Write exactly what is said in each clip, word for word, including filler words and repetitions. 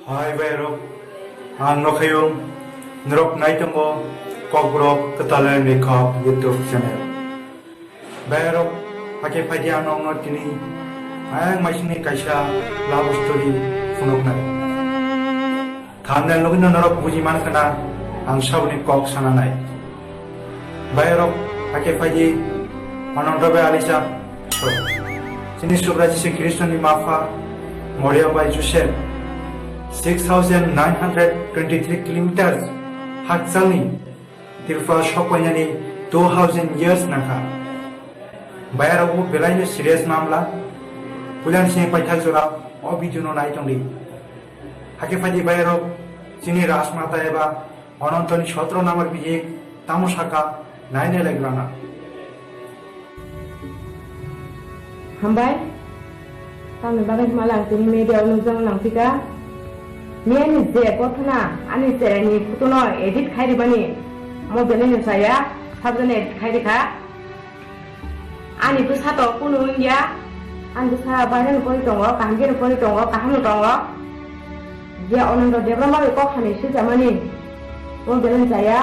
Hai bayarok, ang Nokhayung, norok naitongo Kokborok Kwtal Lekhok YouTube channel. Bayarok, hakhe phaidi ang nokno tini ayang maisingni kaisa love story phunuknai. Thumbnail nugwino norok buji mankha na ang saboni kok sananai. Bayarok, hakhe phaidi Anando bai Alisa. Chini Subra Jisu Khristoni mapha Mariam bai Joseph six thousand nine hundred twenty-three kilometers hakchalni Tripura sokpainani two thousand years nangkha. Bayarok bo belaino serious mamla. Puilani sini paithak jora o video no nai tongdi. Hakhe phaidi bayarok chini Rajmata eba Anantoni sotro number bijik tamo saka nainai lai grana. Hambai, tamni bagwi himala ang tini media o nukjakna nangphika. Miyani je gothana ani cheraini photo no edit khai ribani mo belai no chaya, sabjani edit khai rikha. Ani bwsa to kunu wngya, ani bwsa bairani pori tongo, kaham khe pori tongo, kaham no tongo. Je Anando Debbarma bai kok hamya swijamani, o belai chaya.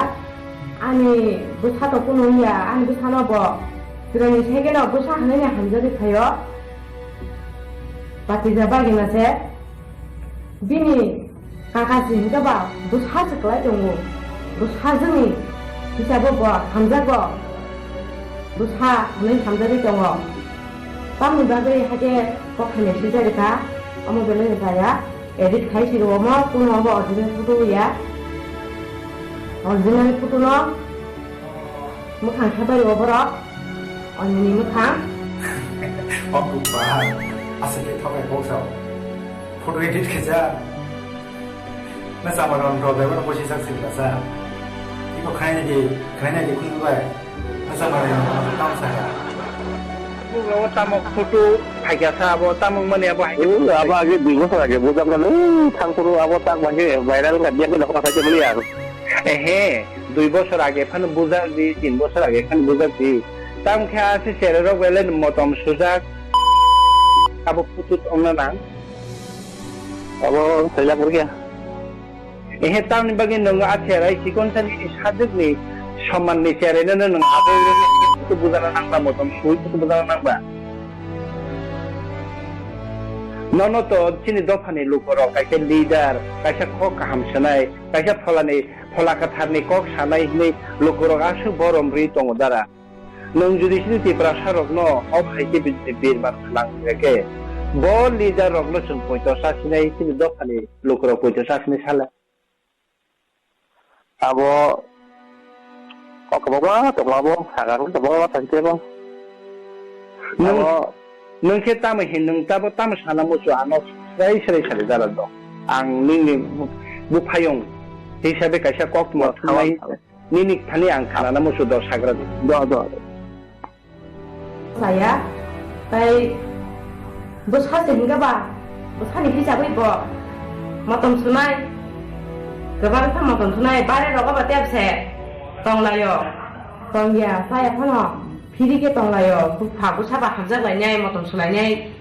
Ani bwsa to kunu wngya, ani bwsano bo chwraini saikeno bwsa hwnwi hamjagwi phaio. Patija bagina se. Bini kaka se hingke ba bwsa se kwlai tongo. Bwsajwkni hisabo bo hamjago. Bwsa hwnwi hamjagwi tongo. Tamni bagwi hakhe kok hamya swijak rikha, omo belai no chaya. Edit khai siro omo, kuno obo original photo ya. Original photo no mwkhang khe bai o borok, onini mwkhang. O bupha, aswk khe thokai boksao. Photo edit khe ja. Na sama ron ro bai bono bosi sak sila sa. Iko khai ni di, khai ni di khun bai. Asa mare tamo saka. Abo tamo photo phaikha sa, abo tamo mani abo hai. Abo age dui bosor age bujak na le thang phuru abo tak bangke viral ka dia ko dokna sai beli ang. Ehe, dui bosor age phano bujak di, tin bosor age phano bujak di. Tam khe ase sere rok bele motom sujak. Abo photo ongna nang. Abo sailak burkhe. Ehe, tamni bagwi nwng a cherai chikon sani ni sajwkni sommanni cheraino nwng abo photo bujana nangba, motom sui photo bujana nangba. Nono to chini dophani lukorok kaisa leader, kaisa kok kaham sanai, kaisa pholani, phola kwtharni kok sanai hinwi lukorok aswk borom rwi tongo dara. Nwng jodi chini Tiprasa rokno o hai khe bini birman khwlang khe, bo leader rokno chwng poito cha sinai chini dophani lukurok poito cha sinai sala. Abo o kwbangma tongo abo, sakang kwbangma thangkhe bo. Nwng, abo nwng khe tamo hin, nwng tamo tamo sana muchung ano srai srai sari jala do. Ang nini bu-, buphayung hisabe kaisa kok tongma thumnai. Nini thani ang khanana musu do sagra di. Do, do. Saya, tai bwsa se hingga ba, bwsani hisabwi bo motom sunai, kwbang kha motom sunai, bare rogo ba tep se tonglaio. Tongya, saya phano phiri khe tonglaio, bupha bwsa ba hamjak lainai, motom sulainai.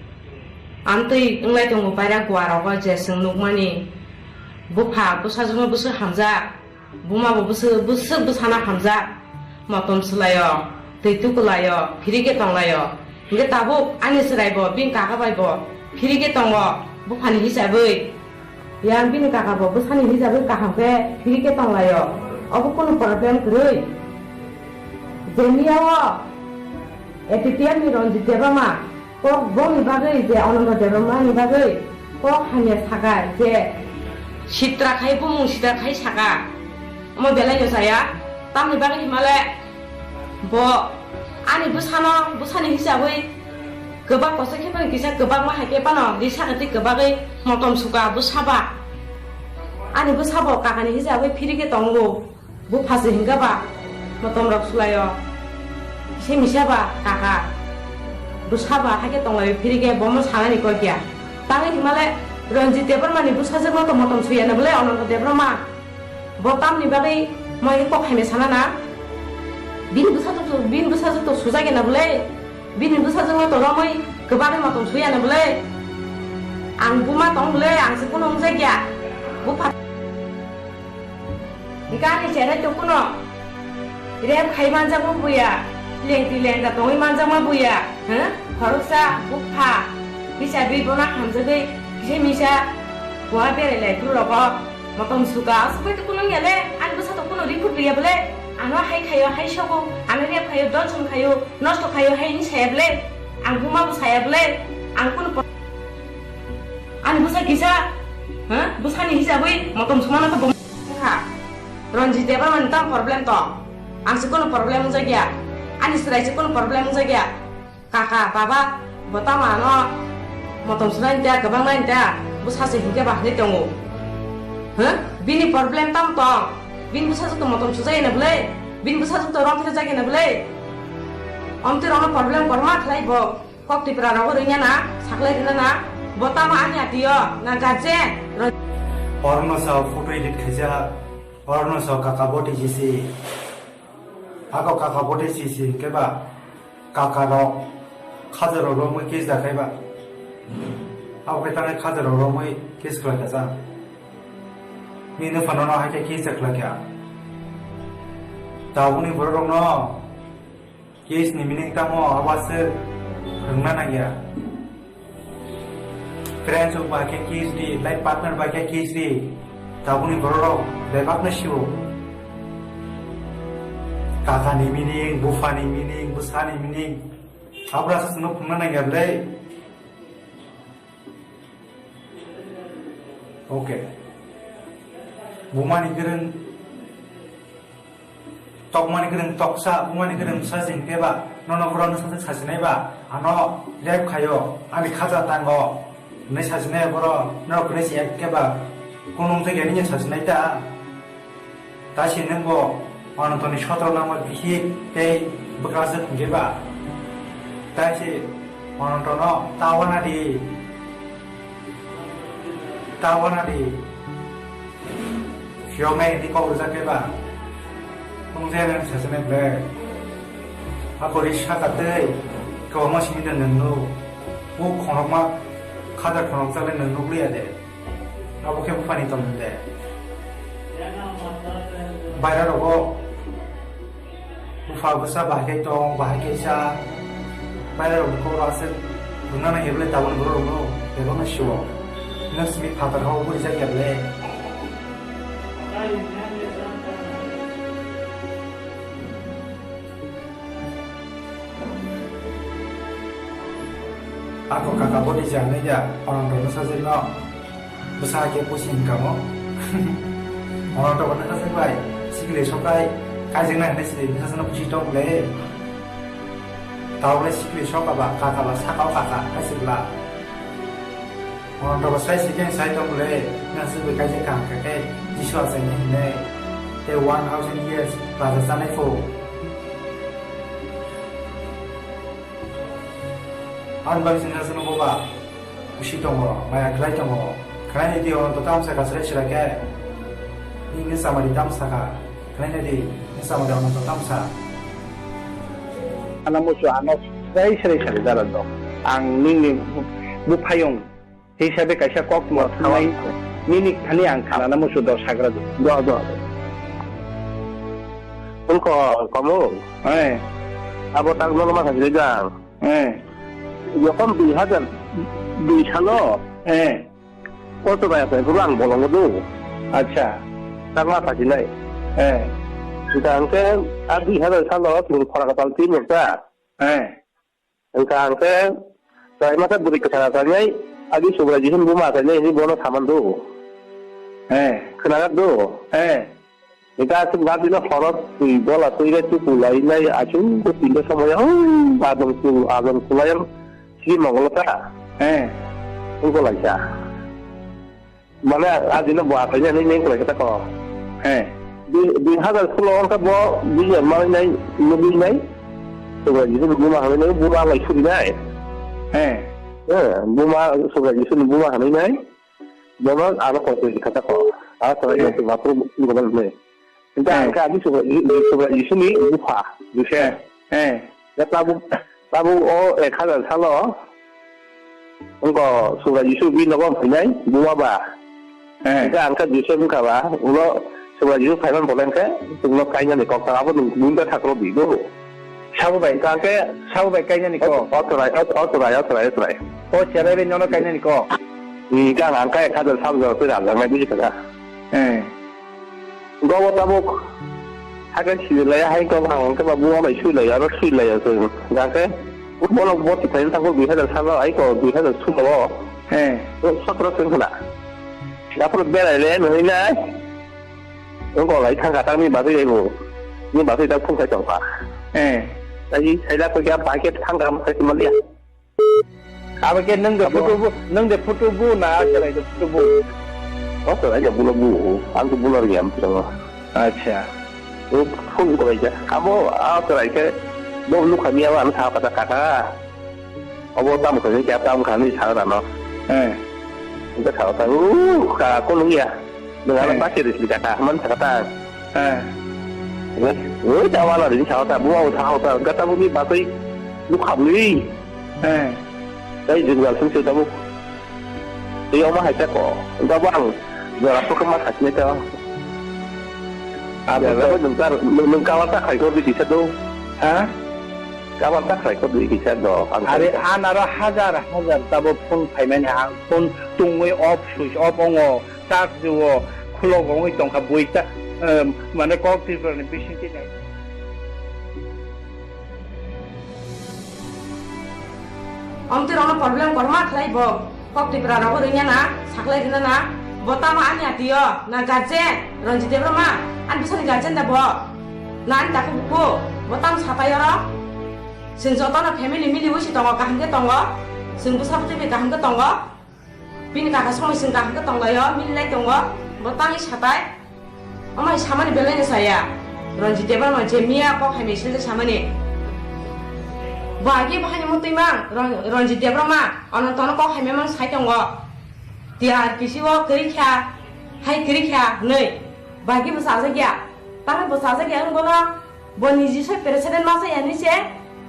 Amtwi wnglai tongo paira gua rogo je chwng nukmani. Bupha bwsajwkno bwswk hamjak. Buma bo bwswk, bwswk bwsano hamjak, motom swlaio, twi tukulaio, phiri khe tonglaio. Hingkhe tabuk ani chwrai bo bini kaka bai bo phiri khe tongo, buphani hisabwi. Yang bini kaka bo bwsani hisabwi kaham khe phiri khe tonglaio. Obo kunu problem kwrwi. Jemiya o A P T L ni Ranjit Debbarma kok bongni bagwi je Anando Debbarma ni bagwi kok hamya saka je sitra khai bumung sitra khai saka omo belai no chaya tamni bagwi himale bo ani bwsano bwsani hisabwi kwbak koso khe phano kisa kwbakma hai khe phano risa kwtwi kwbagwi motom suka bwsa ba ani bwsa bo kakani hisabwi phiri khe tongo. Bupha se hingka ba, motom rok sulaio. Kisa misa ba, kaka. Bwsa ba, haikhe tonglaio, phiri khe bomo sanani koi kya. Tangwi himale, Ranjit Debbarma ni bwsajwk no to motom suya na bwle, Ananta Debbarma. Bo tamni bagwi moi kok haino sana na. Bini bwsajwk to, bini bwsajwk to sujak ya na bwle. Bini bwsajwkno to romwi kwbangwi motom suyano bwle. Ang buma tong bwle, ang se kunu wngjakya. Bupha. Hingke ani cherai to kuno rep khai manjakma buya, lengti lengda tongwi manjakma buya, huh? Khoroksa bupha, bisa bwi bono hamjagwi kisa misa bua berai lai phuru rogo motom suka, aswk bai to kuno ya le, ani bwsa to kuno ri phuru ya bole, ano hai khayo, hai sogo, ano rep khayo, dolchum khayo, nosto khayo, hai ni saya bole, ang buma bo saya bole, ang kuno po-, ani bwsa kisa, huh? Bwsani hisabwi motom sumana to bum-, ha. Ranjit Debbarma ni tamo problem tong? Ang se kono problem wngjak ya. Ani chwrai se kono problem wngjak ya. Kaka, baba, bo tamo ano motom sunai ta, kwbang nai ta, bwsa se hinkhe ba hinwi tongo. Huh? Bini problem tamo tong? Bini bwsa se to motom sujai na bwlai? Bini bwsa se to rom phre jagwi na bwlai? Omtwi rokno problem korma khlai bo. Kok Tripura rogo rwngya na, saklai rwna na, bo tamo ani atio, na guardian? Orno sa photo edit khaijak, orno sa kaka boti jisi. Ako kaka boti jisi keba, kaka rok, khaja rok romwi kis da khaiba. Abo khe tanai khaja rok romwi kis khlai kha jang. Nini phano no hai khe kis da khlai kha. Tabukni borok rok no, Kiss ni meaning tamo? Abo se phwrwngna nangya. Friends rok bai khe kiss di, life partner bai khe kiss di. Tabukni borok rok bebak no sio. Kaka ni meaning, bupha ni meaning, bwsa ni meaning. Abra se chwngno phwrwngna nangya bwle. Okay. Bumani kwrwng, tokmani kwrwng toksa, bumani kwrwng bwsa se hinkhe ba, nono borok no sajak sajinai ba, ano rape khaio, ani khaja tango, hinwi sajinai borok, norok kwrwi se ekke ba, kunung jagani sajinai ta. Taisi nwngbo Anantoni sotro number bihik tei bwkrajwk hwnjeba. Taisi Anantono ta wana di, ta wana di. Phiyoknai hwnwi kok rwjak khe ba? Kunung jaya nang sajaknai ble. Akorwi saka tei kwbangma simi de nwng nuk. Bo khorokma khaja khoroksa le nwng nuk liya de. Abo khe buphani tongmung de. Baira rogo bupha bwsa bahai khe tong, bahai khe cha. Baira rogo kok rw aswk rwna nang ya bwle tabukni borok rokno bebakno sio. Nwng simi phatar ha bo rijak ya bwle. Ako kaka body se hanai ya, Ananto no sajwk no. Bwsa khe pusi income o. Ananto no sajwk bai, sikle sokai, kaijwk nai hinwi sidi, bwsa no pusi tong le. Tao le sikle soka ba, kaka ba, saka o kaka, kaijwk la. Ananto bo sai se khe sai tong le, na se bai kaisa kaham kha khe Jisu achaini hinwi tei one thousand years raja chanai pho. Ani bagwi chwng sa chwngno boba kusi tongo, maya khlai tongo. Khlai di Ananto tamsa kasrai sira khe. Nini samari tamsa kha. Khlai di, nini samari Ananto tamsa. Ana musu ano sai srai srai jara do. Ang nini buphayung hisabe kaisa kok tuma thumai nini thani ang khanana musu do sagra do. Do, do. Ungko komo? Eh. Abo tak nono ma khajile jang. Eh. Yokon dui hajar dui salo. Eh. Koto bai asai pura ang bolongo do. Acha. Tak ma khajilai. Eh. Kita angke a dui hajar salo tung khora kapal tin ta. Eh. Wngkha hwnkhe, chwraima khe bwrwi kwthar achainai, agi Subrai Jisu ni buma achainai hinwi bono saman do. Eh. Khwnarak do. Eh. Hwnkhe aswk bagwino horo twi bola twi bai tuku lainai, achuk bo tinta somoya, o, adong tu, adong tulai, Sri Mongolo ta. Eh. Wngkha laisa. Mane, ajino bo achaini hinwi neng kwlai khe tako. He. Dui, dui hazar solo wngkha bo bini manwi nai, nugwi nai. Subrai Jisu ni buma hinwi nai, buma lai suri nai. He. He, buma, Subrai Jisu ni buma hinwi nai. Bono aro koi koi kha tako. Aro Subrai Jisu ni buma hinwi nai. Hingke ang khe ani Subrai, Subrai Jisu ni bupha, Joseph. Eh, eh. Ya tabuk, tabuk o ek hazar salo, wngkha Subrai Jisu bini nogo phainai, buma ba. Eh. Hingke ang khe Joseph wngkha ba, ulo soba Joseph phaiman bolai hingke, chwngno kainani kok ta abo nwng buini ta thakro di do. Sabo bai, hingke ang khe sabo bai kainani kok. O, o chwrai, o, o chwrai, o chwrai, o chwrai. O chwrai bai nono kainani kok. Hmm, hingke ang, ang khe ek hajar sabo jora twi rang nai buji kha. Eh. Gobo tabuk hakhe sini lai hai kok ang khe ba buwa bai sui lai aro sui lai aswng. Hingke bono bo ti thai thangkhe dui hajar salo ai kok dui hajar sulo. Eh. Sotro seng khna. Yapro berai le nui nai. Wngkha lai thangkha tangni bagwi ebo. Ni bagwi tak phung khai tongkha. Eh. Ai sai lak kya paket thangkha khai maliya. Abo khe nwng de photo bu, nwng de photo bu na chwrai de photo bu? O chwrai de bulo bu. Ang to bulo ri am tong. Acha. O phung ko ja. Abo a chwrai khe bo lukha mi abo ang sa kata kaka. Obo tam kho ni kya tam kha ni sa rano. Eh. Nda kha ta u ka ko nung ya. Nung ala Eh. Pakhe ri kata man sa kata. Eh. Oi ta wala ri sa ta bu au sa ta kata bu ni ba tei lukha bli. Eh. Tei jwng jal sung se tabuk. Tei omo hai ta ko. Ga bang. Jora pokhe ma thakne ta. Abo Jora ta. Ko nung kar nung kawar ta khai ko di kisa do. Ha? Kawar ta khai ko di kisa do. Ang Are khai ta. An aro hajar hajar tabo phone phaimani ang phone tungwi off switch off ongo. Charge o khulok wngwi tongkha bui ta, em, mane kok Tripura ni bisingtwi nai. Omtwi rokno problem korma khlai bo. Kok Tripura rogo rwngya na, saklai rwna na. Bo tamo ani atio, na guardian, Ranjit Debbarma, ani bwsani guardian da bo. Na ani takhuk bukhuk, bo tamo sapai oro. Chwng jotono family miliwi se tongo, kaham khe tongo. Chwng bwsa bwtwi bai kaham khe tongo. Bini kaka somoi chwng kaham khe tonglaio, mililai tongo, bo tangwi satai. Omo hai samani belai no chaya. Ranjit Debbarma je miya kok hai message samani. Bo agi bo haino mutwi mang, Ran-, Ranjit Debbarma, Anantono kok hai memang sai tongo. T R P C o kwrwi kha, hai kwrwi kha, hwnwi. Bo agi bo chajak ya. Tamo bo chajak ya wng bono. Bo niji soi president ma chaya hinwi se,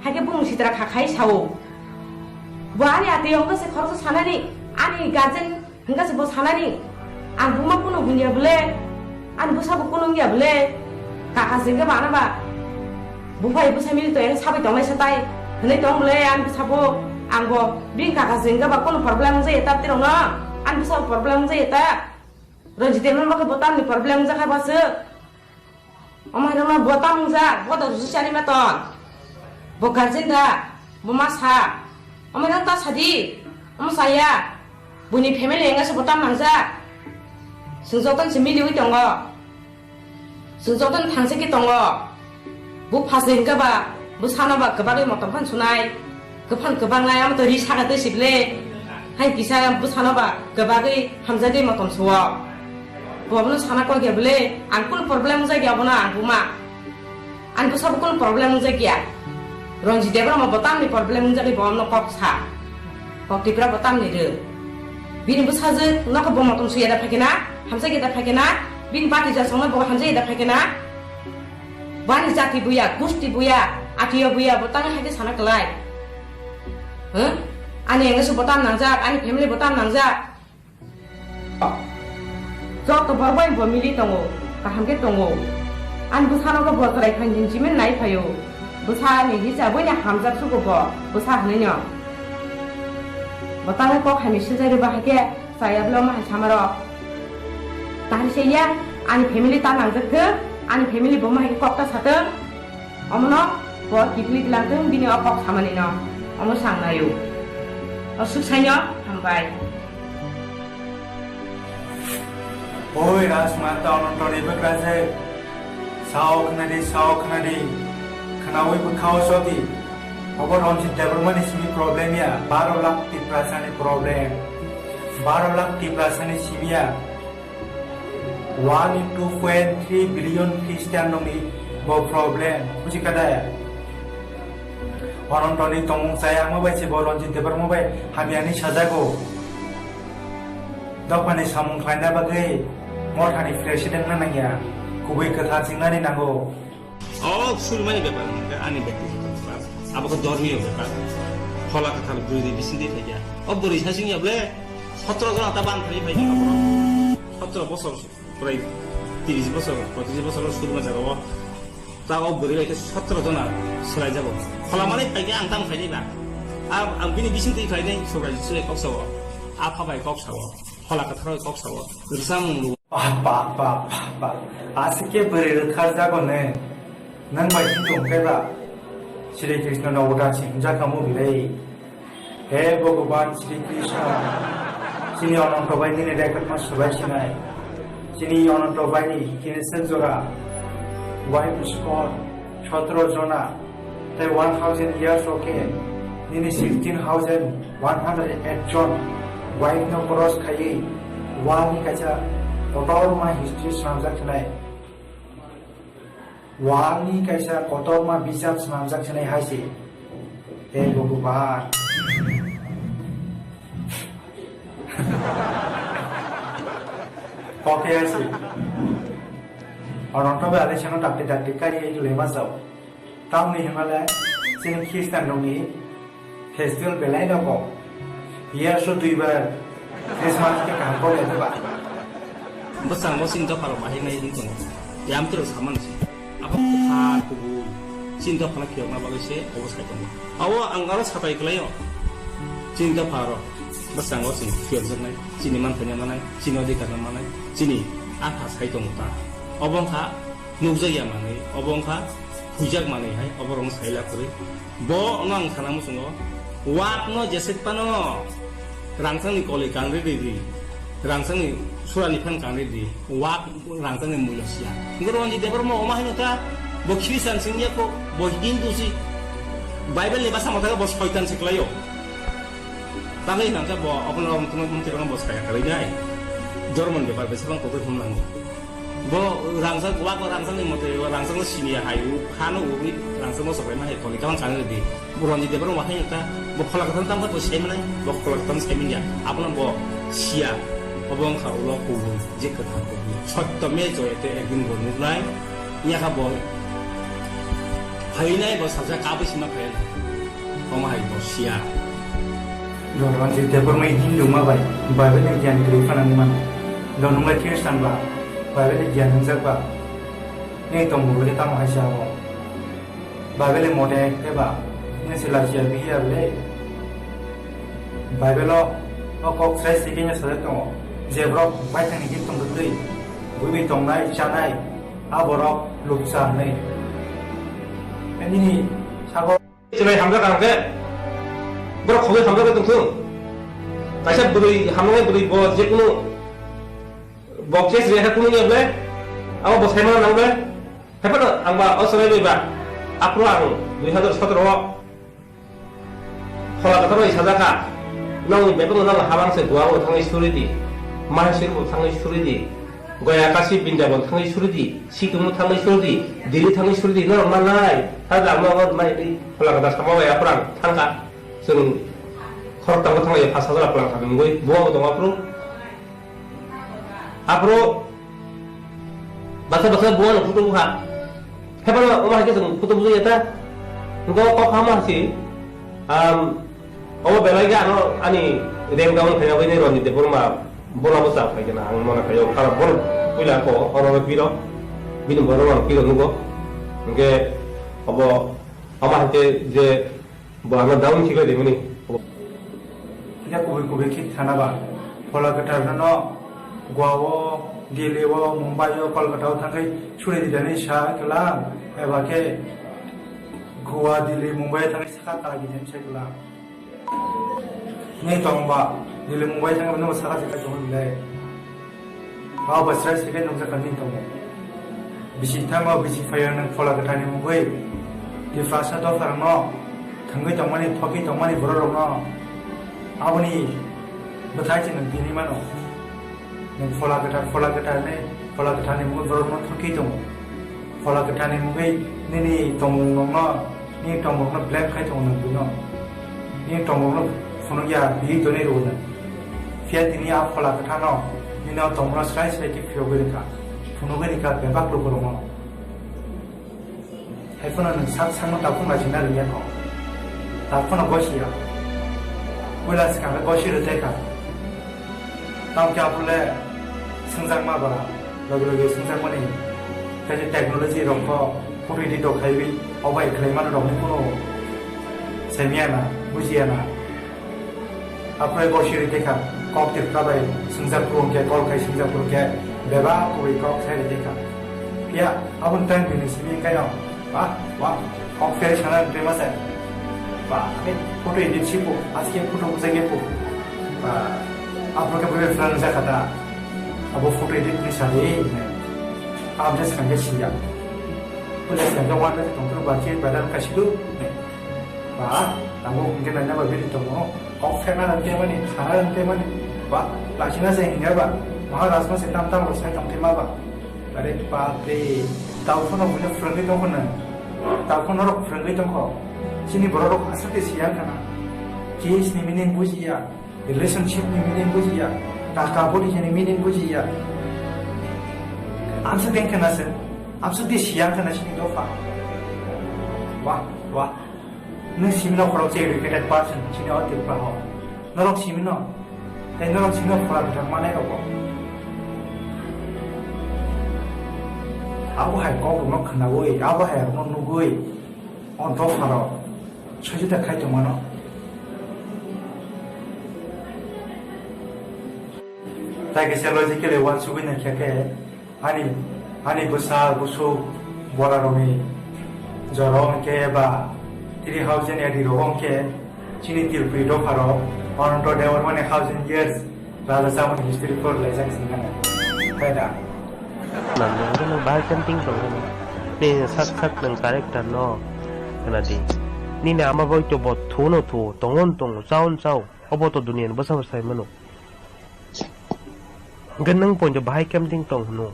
hai khe bumung sitra kha khai sao. Bo ani atwi wngkha se khoroksa sanani, ani guardian wngkha se bo sanani, ang buma kunu hwnya bwle, ani bwsa bo kunu wngya bwle, kaka se wngkha ba ano ba, buphai bwsa mili to eng sabai tongnai sa tai, hwnwi tong bwle ani bwsa bo, ang bo bini kaka se wngkha ba kunu problem wngya ta tirok no, ani bwsa bo problem wngya ta, Ranjit Debbarma khe bo tamni problem wngya kha ba se. Omo hai rokno bo tam wngjak, bo da ruju chani maton. Bo guardian da, bo ma sa. Omo hai rok ta sadi, omo saya. Buini family wngkha se bo tam nangjak. Chwng jotono se miliwi tongo. Chwng jotono thangsa khe tongo. Bo phasai hwnkha ba, bo sana ba kwbangwi motom phan sunai. Kwphang kwbang lai, amo to ri saka twi sibile. Hai kisa bwsano ba kwbagwi hamjagwi motom suo. Bo abono sana kok ya bwle, ang kunu problem wngjakya abono ang buma. Ani bwsabo kunu problem wngjakya. Ranjit Debbarma bo tamni problem wngjagwi bo abono kok sa. Kok Tipra bo tamni rw. Bini bwsajwk nokho bo motom suya da phaikhe na, hamjakya da phaikhe na, bini bati jasongno bo hamjakya da phaikhe na. Bani jati buya, gusti buya, atiyo buya, bo tangwi hai khe sana kwlai. Huh? Ani eng se bo tam nangjak, ani family bo tam nangjak. Joto borok bai bo mili tongo, kaham khe tongo. Ani bwsano khe bo chwrai phan jin jimin nai phaio. Bwsa ni hisa buini hamjak sugo bo, bwsa hwnwi no. Bo tangwi kok hamya sinjak rwba hai khe. Chaya bwle omo hai samarok. Tahri se ya, ani family ta nangjak thung, ani family bo ma hai kok ta satong. Omono bo kiphilwi tlang thung, bini o kok samani no. Omo sang naio. O suk saino, hambai. Oi Rajmata Anantoni bwkrajwk. Sao khwnadi, sao khwnadi, khwnawi bwkhao sodi. Obo Ranjit Debbarmani simi problem ya, baro lakh Tiprasani problem. Baro lakh Tiprasani simi ya. One point two billion Christian rokni bo problem. Buji kada ya? Anantoni tongmung chaya ma bai se bo Ranjit Debbarma bai hamyani sajago. Dophani samung khlaina bagwi mothani president na nangya, kubui kwthar chingnani nango. O surmani bepar hwnkhe ani bektikoto bepar. Abo khe dhormiyo bepar. Phola kwthar bwrwi bisingtwi phaikha. O bwrwi sasingya bwle sotro jona ta ban phai phaikha abo. Sotro bosor, prai tiris bosor, poitris bosor suduma jaga o. Ta o bwrwi bai khe sotro jona swlai jago. Phola mani phai khe ang tang phaini ba. Ang, ang bini bising twi phainai Subrai Jisu bai kok sao. Apha bai kok sao. Phola kwthar bai kok sao. Rwchapmung rwo. Ba, ba, ba, ba, ba. Aswk khe bwrwi rwthar jago ne. Nwng bai khe tong khe ba. Sri Krishna no uda se hwnjak kamo belai. He Bhagavan Sri Krishna, chini Ananto bai nini record ma swbai sinai. Chini Ananto bai ni kini sel jora, wife score, sotro jona, tei one thousand years o khe nini sixteen thousand one hundred eight jon wife no cross khaiwi world ni kaisa kotorma history swnamjak khnai. Wal ni kaisa kotorma bijap swnamjak sinai hai se. He Bhagavan. Kok he hai se. Ananto bai ale seno dakti dakti kari lema jao. Tamni himale sini Khristan rokni festival belai no kok. Year so duibar Christmas khe kaham kok ya ba. Bwskango chini dopha rok bahai nai wngwi tongo. Yam twi rok samani se. Abo kwthar kubui. Chini dopha no phiyokna bagwi se obo sai tongo. Abo ang aro satai kwlaio. Chini dopha rok bwskango chwng phiyokjaknai. Chini manthai no manai, chini odhikar no manai, chini apha sai tongo ta. Obo wngkha nukjakya manwi, obo wngkha huijak manwi hai, oborokno saila kwrwi. Bo no ang sana muchungo, wak no jesek pano rangchakni koli kangri ridi, rangchakni surani phan kangri ridi, wak rangchakni muilo siya. Hwnkhe Ranjit Debbarma omo haino ta, bo Christian sing ya ko, bo Hindu si, Bible ni basa mata bo soitan si kwlaio. Tangwi hwnka bo obono mungtirokno bo saya kwrwi nai. Jormon bepar besa bang kokoi hum nango. Bo rangchak, wako rangchakni mote, rangchakno siniya hai, u, khano ugwi rangchakno sokaima hai, koli kabang kangwi di. Bo Ranjit Debbarma hai ta, bo phola kwthang tamo bo saimanai, bo phola kwthang saimanya. Abono bo siya, obo wngkha ulo kubui, je kwthang kubui. Sotto me joyate, ekdin bo nuknai, yakha bo phainai, bo sajak kabui sima phainai. Omo hai bo siya. Dono je Debbarma Hindu ma bai, Bible ni gyan kwrwi phano wngmano. Dono wngkha Christian ba, Bible ni gyan wngjak ba. Ni tongbo bole tamo hai se abo. Bible ni mote khe ba, ni se lachiya bihiya bole. Bible o, o kok sai sikhe sajak tongo. Je borok baithang ni git tong twi, buibi tongnai, chanai, a borok lukcha hwnwi. Nini sago Chwrai hamjak ang khe, borok khogwi hamjak tong thung. Kaisa bwrwi hamjaknai bwrwi bo jekunu bo case rehai kunu ya ble, abo bo saimano nang ble. Haiphano ang ba o chwrai bai ba, aphuru ang dui hazar sotoro o phola kwthar bai sajak kha, nokni betongo nang habang se Goa bo thangwi suri di, Maheswar bo thangwi suri di. Goya Kashi Brindaban thangwi suri di, Sikkim thangwi suri di, Delhi thangwi suri di, norok manai. Hada ang nogo mai di phola kwthar sama bai aphuru ang thangkha. Chwng khoroktham thangwi pash hajar phola kwthar nungwi buwa bo tongo aphuru. Aphuru baksa baksa buwa no photo bukha. Hepano omo hai khe chwng photo bujui ya ta. Ngo kok hama si, am, Obo belai khe ano ani rank down khaina bagwi ni Ranjit Debbarma bono bo chak phai khe na ang mano khaio. Karon bono puila ko oro piro, bini borok ang piro nugo. Hwnkhe obo ama hai khe je bo ano down khibai rimani. Kisa kubui kubui khik sana ba. Phola kwthar no Goa o, Delhi o, Mumbai o, Kolkata o thangwi suri di dani sa kwlang, eba khe Goa, Delhi, Mumbai o thangwi sakha kala di dani sa kwlang. Ni tong ba, Delhi, Mumbai thangwi no sakha se kai tong bilai. Ba ba srai se kai nung jaka ni tong. Bisi thango, bisi fire nang phola kwthar ni mungwi. Di phrasa dopha rok no thangwi tongmani, thokwi tongmani borok rok no. Aboni bwthai se nang tini mano. Nwng phola kwthar, phola kwthar hinwi, phola kwtharni mungwi borokno thwkwi tongo. Phola kwtharni mungwi nini tongmung nokno, nini tongmungno blame khai tongo nwng buino. Nini tongmungno phunukya, biwi tonwi rwo nwng. Phiya tini a phola kwtharno nini o tongmungno srai srai khe phiyogwi rwkha, phunugwi rwkha bebak lukurokno. Hai phano nwng sak sakno takhuk naisingna rwngya kho. Takhuk phano gosi ya. Puila swkang le gosi rwtai kha. Tamo khe aphuru le Swngjakma ba logi logi swngjakmani tei technology rok kho photo edit rok khaiwi obai khlaimani rokni kuno saimiyana, bujiyana. Aphai bo siri tei kha, kok tirka bai swngjak phuru hwnkhe, kol khai swngjak phuru hwnkhe, bebak kubui kok sai ri tei kha. Phiya aboni tang bini simi wngkha no, ba, ba, kok phai sana rwma se. Ba, ani photo edit si po, aske photo bujai po. Ba, aphuru khe bui phran jakha da. Abo photo edit ni sari, abjad swkang khe siya. Pula swkang khe wan tong phuru ba khe badal kasidu. Ba, abo hwnkhe naina ba bini tongo. Kok phekna rang khe mani, khana rang khe mani. Ba, lachina se hingya ba. Maharaj no se tam tam rok sai tong khe ma ba. Are bap re, tau phano hwnkhe phwrwngwi tong khna. Tau phano rok phwrwngwi tong kho. Chini borok rok aswk khe siya khna. Kiss ni meaning bujiya, relationship ni meaning bujiya, taka boni ni meaning bujiya. Amsa teng khna se, amsa di siya khna chini dopha. Wah, wah. Nwng simi no khorok se educated person, chini o Tripura ho. Norok simi no. Tei norok simi no khora bwthang manai rok bo. Abo hai kok rok no khnaui, abo hai rok no nugui, o dopha rok soichita khai tong mano. Tai kaisa logically uansugui naikha khe, Ani, ani bwsa bwswk borarokni jora hwnkhe eba three thousand A D rogo hwnkhe chini Tripuri dopharok Ananta Debbarmani thousand years raja chamani history porlaijak singkha. Khe da? Nang nang nang bahai khe ting tong nang. Ni sak sak nang character no khna di. Nini ama bai to bo thuno thu, tongon tong, chaon chao. Obo to duniya ni bwsa bwsai mano. Hwnkhe nwng poito bahai kemting tong hwno?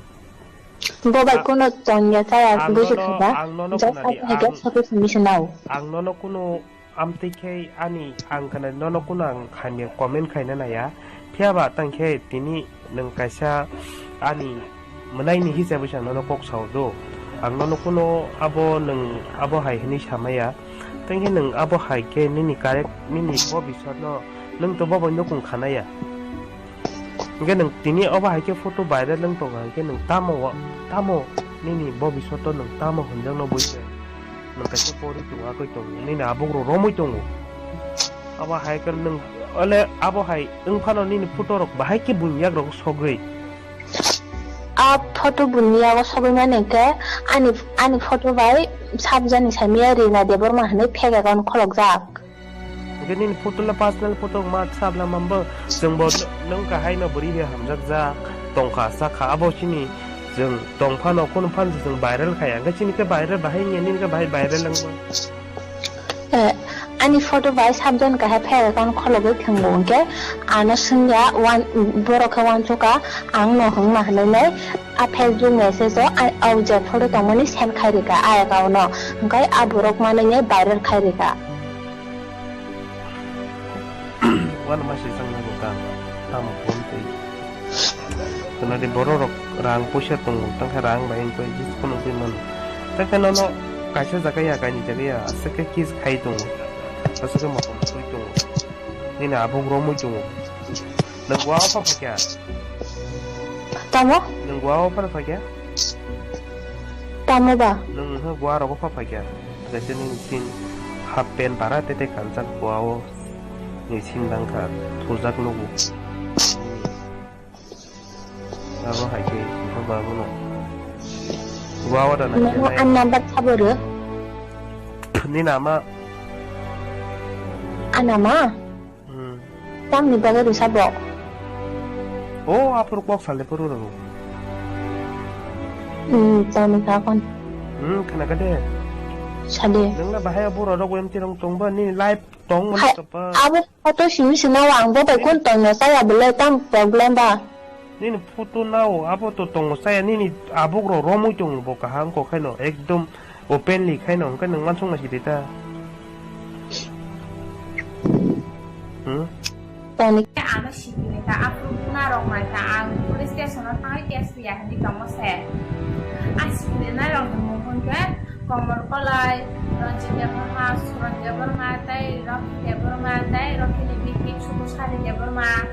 Bo bai A-, kuno tongya chaya ang buji nono, khaba. Ang nono Just khna di, ati hake ang, soto simi swnao. Ang nono kuno amtwi khe ani ang khna nono kuno ang hamya comment khaina naya. Phiya ba tang khe tini nwng kaisa ani mwnaini hisabai sa nono kok sao do. Ang nono kuno abo nwng abo hai hwnwi samaya. Tang khe nwng abo hai khe nini correct nini bobiswt no nwng to bo bai nukung khanaya. Hwnkhe nwng tini obo hai khe photo viral wng tongo, hwnkhe nwng tamo o, tamo nini bobiswt o nwng tamo hwnjakno buikhe nwng kaisa pori tongo, akoi tongo, nini abugrok romwi tongo. Abo hai khe nwng ole abo hai wng phano nini photo rok bahai khe buini yagrok sogwi. A photo buini yago sogwi mani hwnkhe ani, ani photo bai sabjani saimaya Rina Debbarma hwnwi fake account kholokjak. Hwnkhe nini photo le personal photo ma sabla mambo chwngbo nwng kahai no bwrwi bai hamjakjak tongkha sakha abo chini chwng tongphano kunu phan se chwng viral khaya hwnkhe chini khe viral bahai wngya nini khe bahai viral wngma. Eh, ani photo bai sabjani kahai fake account khologwi thwngbo hwnkhe ano swngya wan-, borok khe wansukha ang no hwngma hwnwi nai a Facebook message o a, o je photo tongmani send khai rikha a account no hwnkhe a borok manwi nai viral khai rikha. Wano ma se chang nago ka, tamo phone tei. Kana di borok rok rang puisa tongo, tang khe rang bai wngkhe jis phano twi mano. Tang khe nono kaisa jaga ya, kaini jaga ya, aswk khe kiss khai tongo, aswk khe motom twi tongo. Nini abuk romwi tongo. Nwng wa o pha phakya? Tamo? Nwng wa o pha phakya? Tamo ba? Nwng ha wa rogo pha phakya? Kaisa nini sin half pant bara tete kanchak wa o ni sin dangkha thujak nugo. Abo hai khe bwkha babu no. Wa o da na. Nang an number sabo rw? Ni nama? An nama? Hmm. Tamni bagwi rwsa bo? O, aphuru kok sale phuru rw. Hmm, tamni kha kon. Hmm, khana ka de. Sale. Nang na bahai buro rok wem tirong tong ba ni live tong mo. Hai, to pa. Abo photo simi sina wa ang bo bai kun tong na saya belai tam problem ba. Nini photo nao, abo to tongo chaya, nini abuk rok romwi tongo bo kaham kok khaino, ekdom openly khaino, hwnkhe nwng uansukma sidi ta. Hmm? Toni. Ano sikini ta, aphuru buna rok nai ta, ang police station o thangwi case riya hinwi tongo se. A sikini nai rok ni mung hwnkhe Komol Kolai, Ranjit Debbarma, Suran Debbarma, tei Rakhi Debbarma, tei Rakhini bihik Subusari Debbarma.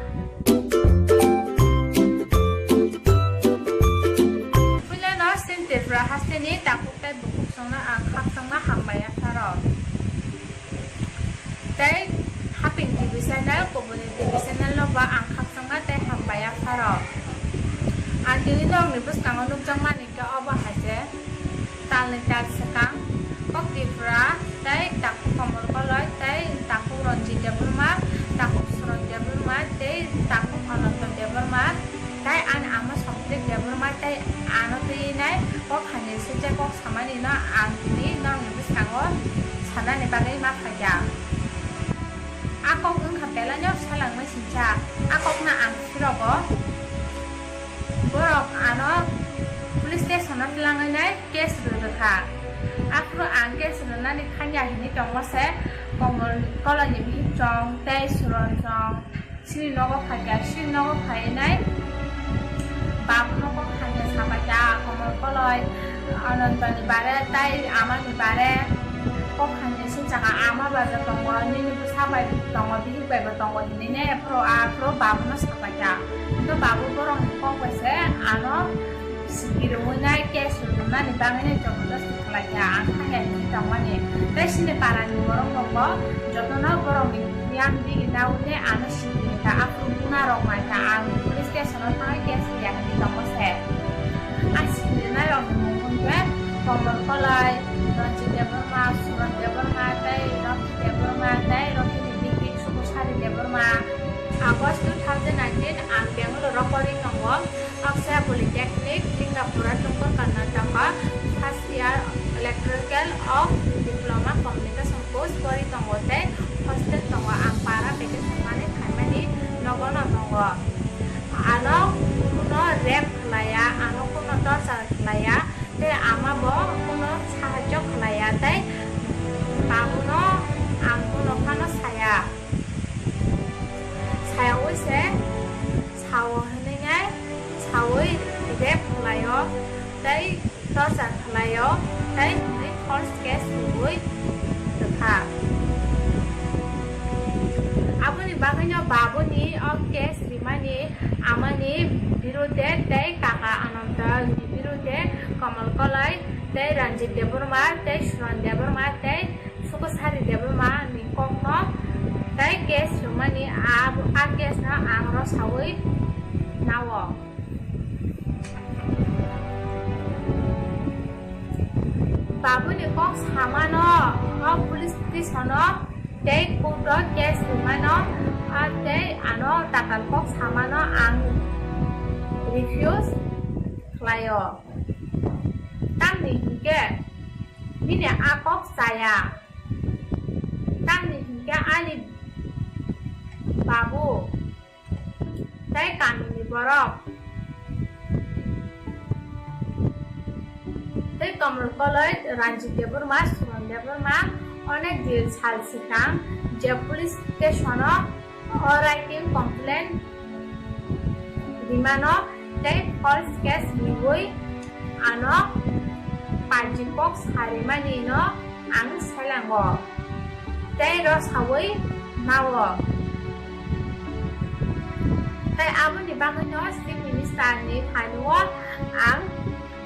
Nini takhuk tei bukhuk songno ang khakchangma hambai yapharo. Tei Haping T V channel, kubuni T V channel no bo ang khakchangma tei hambai yapharo. Ang tini norokni bwskango nukjakmani khe obo hai se, talni tal swkang, kok Tripura tei takhuk Komol Koloi tei takhuk Ranjit Debbarma, takhuk Suron Debbarma tei takhuk Ananto Debbarma. Tei ani ama Somtrik Debbarma tei ano twi nai kok hamya swijak kok samani no ang tini norokni bwskango sanani bagwi ma phaikha. A kok wngkha belai no selengma singcha, a kokno ang phirogo. Borok ano police station o twlangwi nai case rwrwkha. Aphuru ang case rwnani thangya hinwi tongma se Komol Koloini bihik chong tei Suron chong. Chini nogo phaikha, chini nogo phainai babuno kok hamya sabaikha, Komol Koloi, Anantoni bare tei amani bare kok hamya singchakha, ama bai bo tongo, nini bwsa bai bo tongo, bihik bai bo tongo hinwi ne aphuru, aphuru babuno sabaikha. Hwnkhe babu borokni kok bai se ano sigi rwui nai, case rwnani bagwi nai jobodosti khlaikha, ang thangya hinwi tongmani. Tei chini parani borok rokbo jotono borokni yang digi naui nai ano sigi rwkha, aphuru buna rok naikha, ang police station o thangwi case rwya hinwi tongo se. A sigi rwnairokni mung wngkhe Komol Koloi, Ranjit Debbarma, Suron Debbarma, tei Rocky Debbarma, tei Rocky ni bihik Sukusari Debbarma. August two thousand nineteen ang Bangalore o pori tongo. Akshaya Polytechnic, Lingapura, Tumkur, Karnataka, first year Electrical of Diploma Communication course pori tongo tei hostel tongo. Ang para vacation mani phaimani nogono tongo. Ano kuno rape khlaiya, ano kuno torture khlaiya, tei ama bo kuno sahajyo khlaiya, tei babuno ang kuno phano saya. Sayaui se sao hinwi nai, saui rape khlaio, tei torture khlaio, tei hinwi false case rwui rwkha. Aboni bagwino babuni o case rimani amani birude tei kaka Anantoni birude Komol Koloi tei Ranjit Debbarma tei Suron Debbarma tei Sukusari Debbarma ni kokno tei case rwmani, a, a case no ang rw saui nao. Babuni kok samano o police station o tei court o case rwmano, a, tei ano tatal kok samano ang refuse khlaio. Tamni hinkhe bini a kok chaya. Tamni hinkhe ani babu tei kamini borok tei Komol Koloi, Ranjit Debbarma, Suron Debbarma onek din sal swkang je police station o o writing complaint rimano tei false case riui ano paji kok sarimani no ang selango tei rw saui mao. Tei aboni bagwino Chief Minister ni phaino ang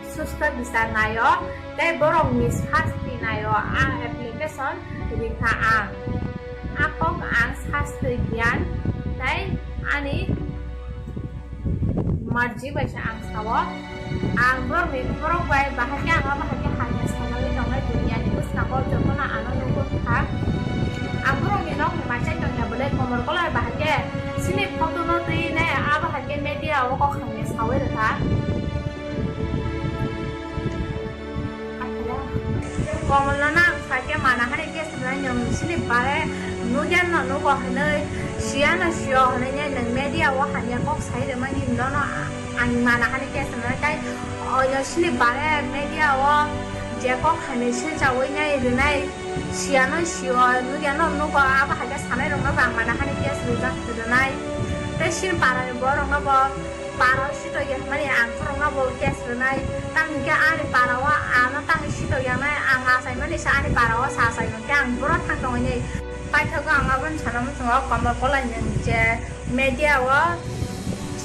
susto bichar naio tei borokni sasti naio, ang application rikha ang. A kok ang sasti giyan tei ani marji bai se ang sao. Ang borokni, borok bai bahai khe ang bahai khe hamya sanwi tongnai duniani bwskango jotono ano nugwi kha. Ang borokni nokni machai tongya bwlai Komol Koloi bahai khe chini photo no twi nai, a bahai khe media o kok hamya sawi rwkha. Komolno na ang sakhe mana hani case rwnai, nwng sini bare nugya no nugo hinwi, siya no siyo hinwi nwng media o hamya kok sai rwmani nono ani mana hani case rwnai, tai oino sini bare media o je kok hamya silchawi nai rwnai, siya no siyo, nugya no nugo, abo hai khe sanai rokno bo ang mana hani case rwjak rwnai, tei sini para ni borok rokno bo para o sitokya hwnmani ang khorokno bo case rwnai. Tamni khe ani para o ano tangwi sitokya wngnai, ang achaimani se ani para o sa achai mankhe ang buro thang tongwi nai. Paithago ang aboni sana muchungo Komol Koloi ni je media o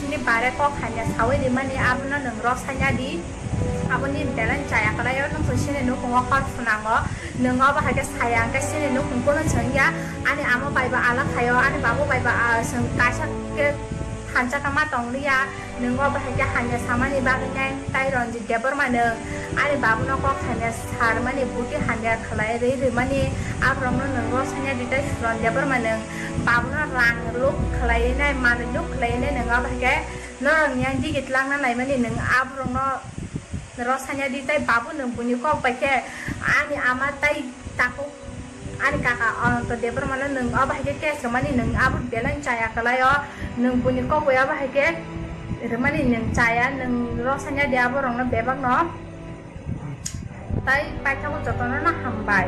Nini bare kok hamya sawi rimani abono nwng rw sanya di. Aboni belai chaya kwlaio, nwng to sini nukhungo hor phunango. Nwng obo hai khe saya hwnkhe sini nukhung kunu chwng ya. Ani amo bai bo alak khaio, ani babu bai bo, ah, chwng kaisa khe thansa khe ma tong liya. Nwng obo hai khe hamya samani bagwi nai tai Ranjit Debbarma nwng ani babuno kok hamya sarmani, buti hamya khlai rwi rwmani, aborokno nwng rw sanya di tai Suran Debbarma nwng babuno rang luk khlaiwi nai, manwi luk khlaiwi nai, nwng obo hai khe norokni yang digi tlangna naimani nwng aborokno rw sanya di tai babu nwng buini kok bai khe ani ama tai takhuk ani kaka Ananto Debbarmano nwng obo hai khe case rwmani nwng abo belai chaya kwlaio, nwng buini kok bai obo hai khe rwmani nwng chaya, nwng rw sanya di aborokno bebakno. Tai paithago jotono no hambai.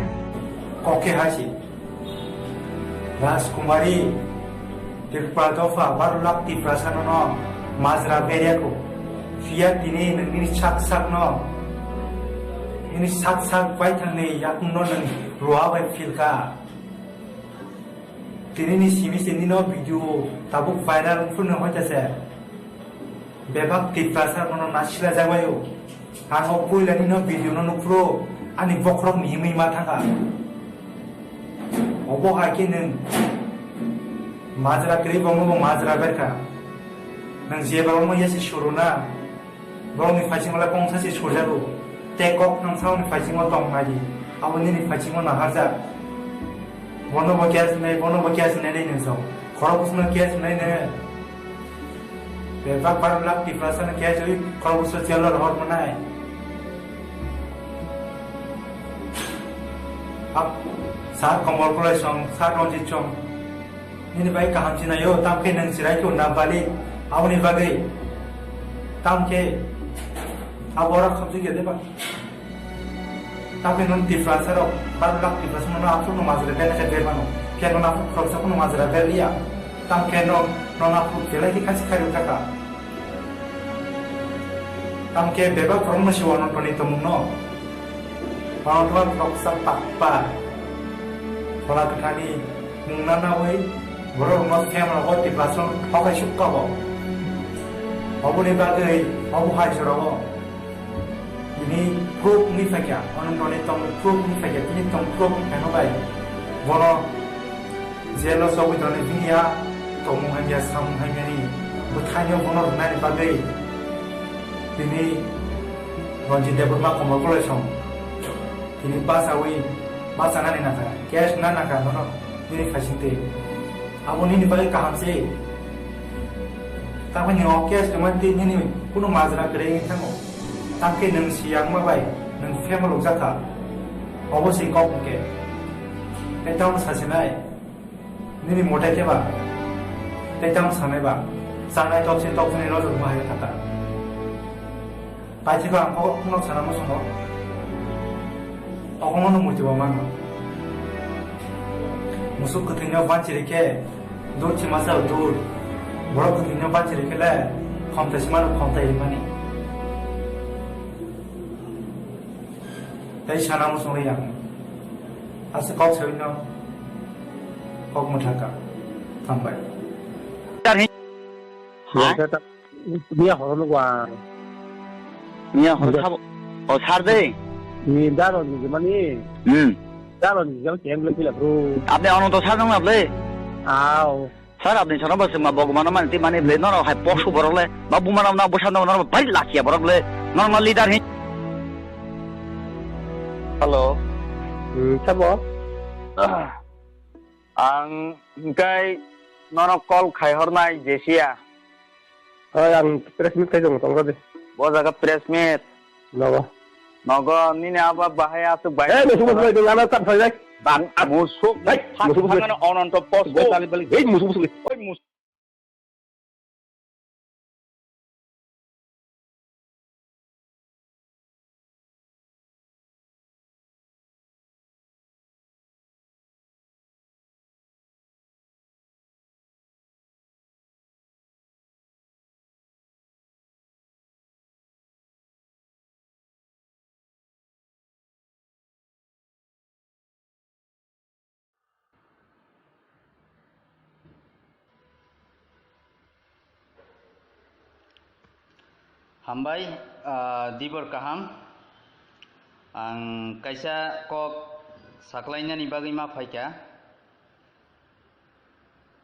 Kok khe hai se. Rajkumari, Tripura dopha baro lakh Tiprasa no majra berya ko. Phiya tini nini sak sak no, nini sak sak bai thangni yakung no nwng rwa bai phil kha. Tini ni simi se nino video tabuk viral phuru no hoita se. Bebak Tiprasa bono nasilajak bai o. Ang o puila nino video no nukphuru ani bokhorok ni himwi ma thangkha. Obo hai khe nwng majra kwrwi bo, bo majra berkha. Nwng jeba omo yasi suru na. Borokni phaisingo le kongsa se surjago. Tei kok nang sakni phaisingo tong nai di. Abo nini phaisingo naharjak. Bono bo case nai, bono bo case nai nai nung sok. Khorok bwswkno case nai nai. Bebak baro lakh Tiprasa no case oi, khorok bwswk jail o rohor manai. Ap, sir Komol Kolai song, sir Ranjit song. Nini bai kaham sinaio, tamkhe nwng sirai khe unna bali, aboni bagwi. Tamkhe abo ora khamjak ya deba. Tamkhe nwng Tiprasa rok, baro lakh Tiprasa no aphuru no majra bel khe bebano. Khe no aphuru khoroksa no majra bel ya. Tamkhe no, no aphuru belai khe khasi khairok kaka. Tamkhe bebak borokno se Anantoni tongmungno. Ananto borok sa pakpa. Phola kwthani mungna nawi borokno family o depression hokai sukka bo. Oboni bagwi obo hai jorao. Bini proof wngwi phaikha, Anantoni tong proof wngwi phaikha, bini tong proof wngwi phaino bai. Bono Jail o chobwi tonwi bini ya tongmung hamya, samung hamyani bwthaino bono rwnani bagwi tini Ranjit Debbarma Komol Kolai song tini bachawi bachanani nangkha, case na nangkha bono nini phaisingtwi. Abo nini bagwi kaham se. Tamoni o case rwmani twi nini kunu majra kwrwi wngwi thango. Tamkhe nwng siyangma bai nwng family rok jakha. Obo se kok hwnkhe. Tei tamo sasinai. Nini motai khe ba, tei tamo sanai ba, chanai toksin toksinai no jokma hai kata. Paithakha ang kok no sana musungo. Okono no muitu ba mano. Musuk kwthwino banchiri khe, dur chima sao dur. Borok kwthwino banchiri khe le, khomtai simano khomtai rimani. Tei sana muchung riyang. Asa kok sawi no kok mwthaka. Hambai. Tar hi? Ha? Miya horo no wa. Miya horo sabo. O sar de. Ni daro ni mani. Hmm. Daro ni jang kem le pila bro. Apni Ananto sar nang na ble? Ao. Sir, apni sana bwswkma bogmano mani twi mani bwlwi norok hai posu borok le ba buma rok no bwsa no norok bari lachiya borok le norok no leader hin. Hello. Hmm, sabo? Ang hingkai norok call khai hornai jesia. Oi, ang press meet khai tongo, tongo de. Bo jaga press meet. Nogo. Nogo, nini aba bahai aswk bai. Eh, musuk musuk lai, dong, ana tak phai lai. Bang, musuk. Hei, musuk musuk lai. Thangmano Ananto post. Bai, bali, bali. Hei, musuk musuk lai. Oi, musuk. Hambai, ah, dibor kaham. Ang kaisa kok saklainani bagwi ma phaikha.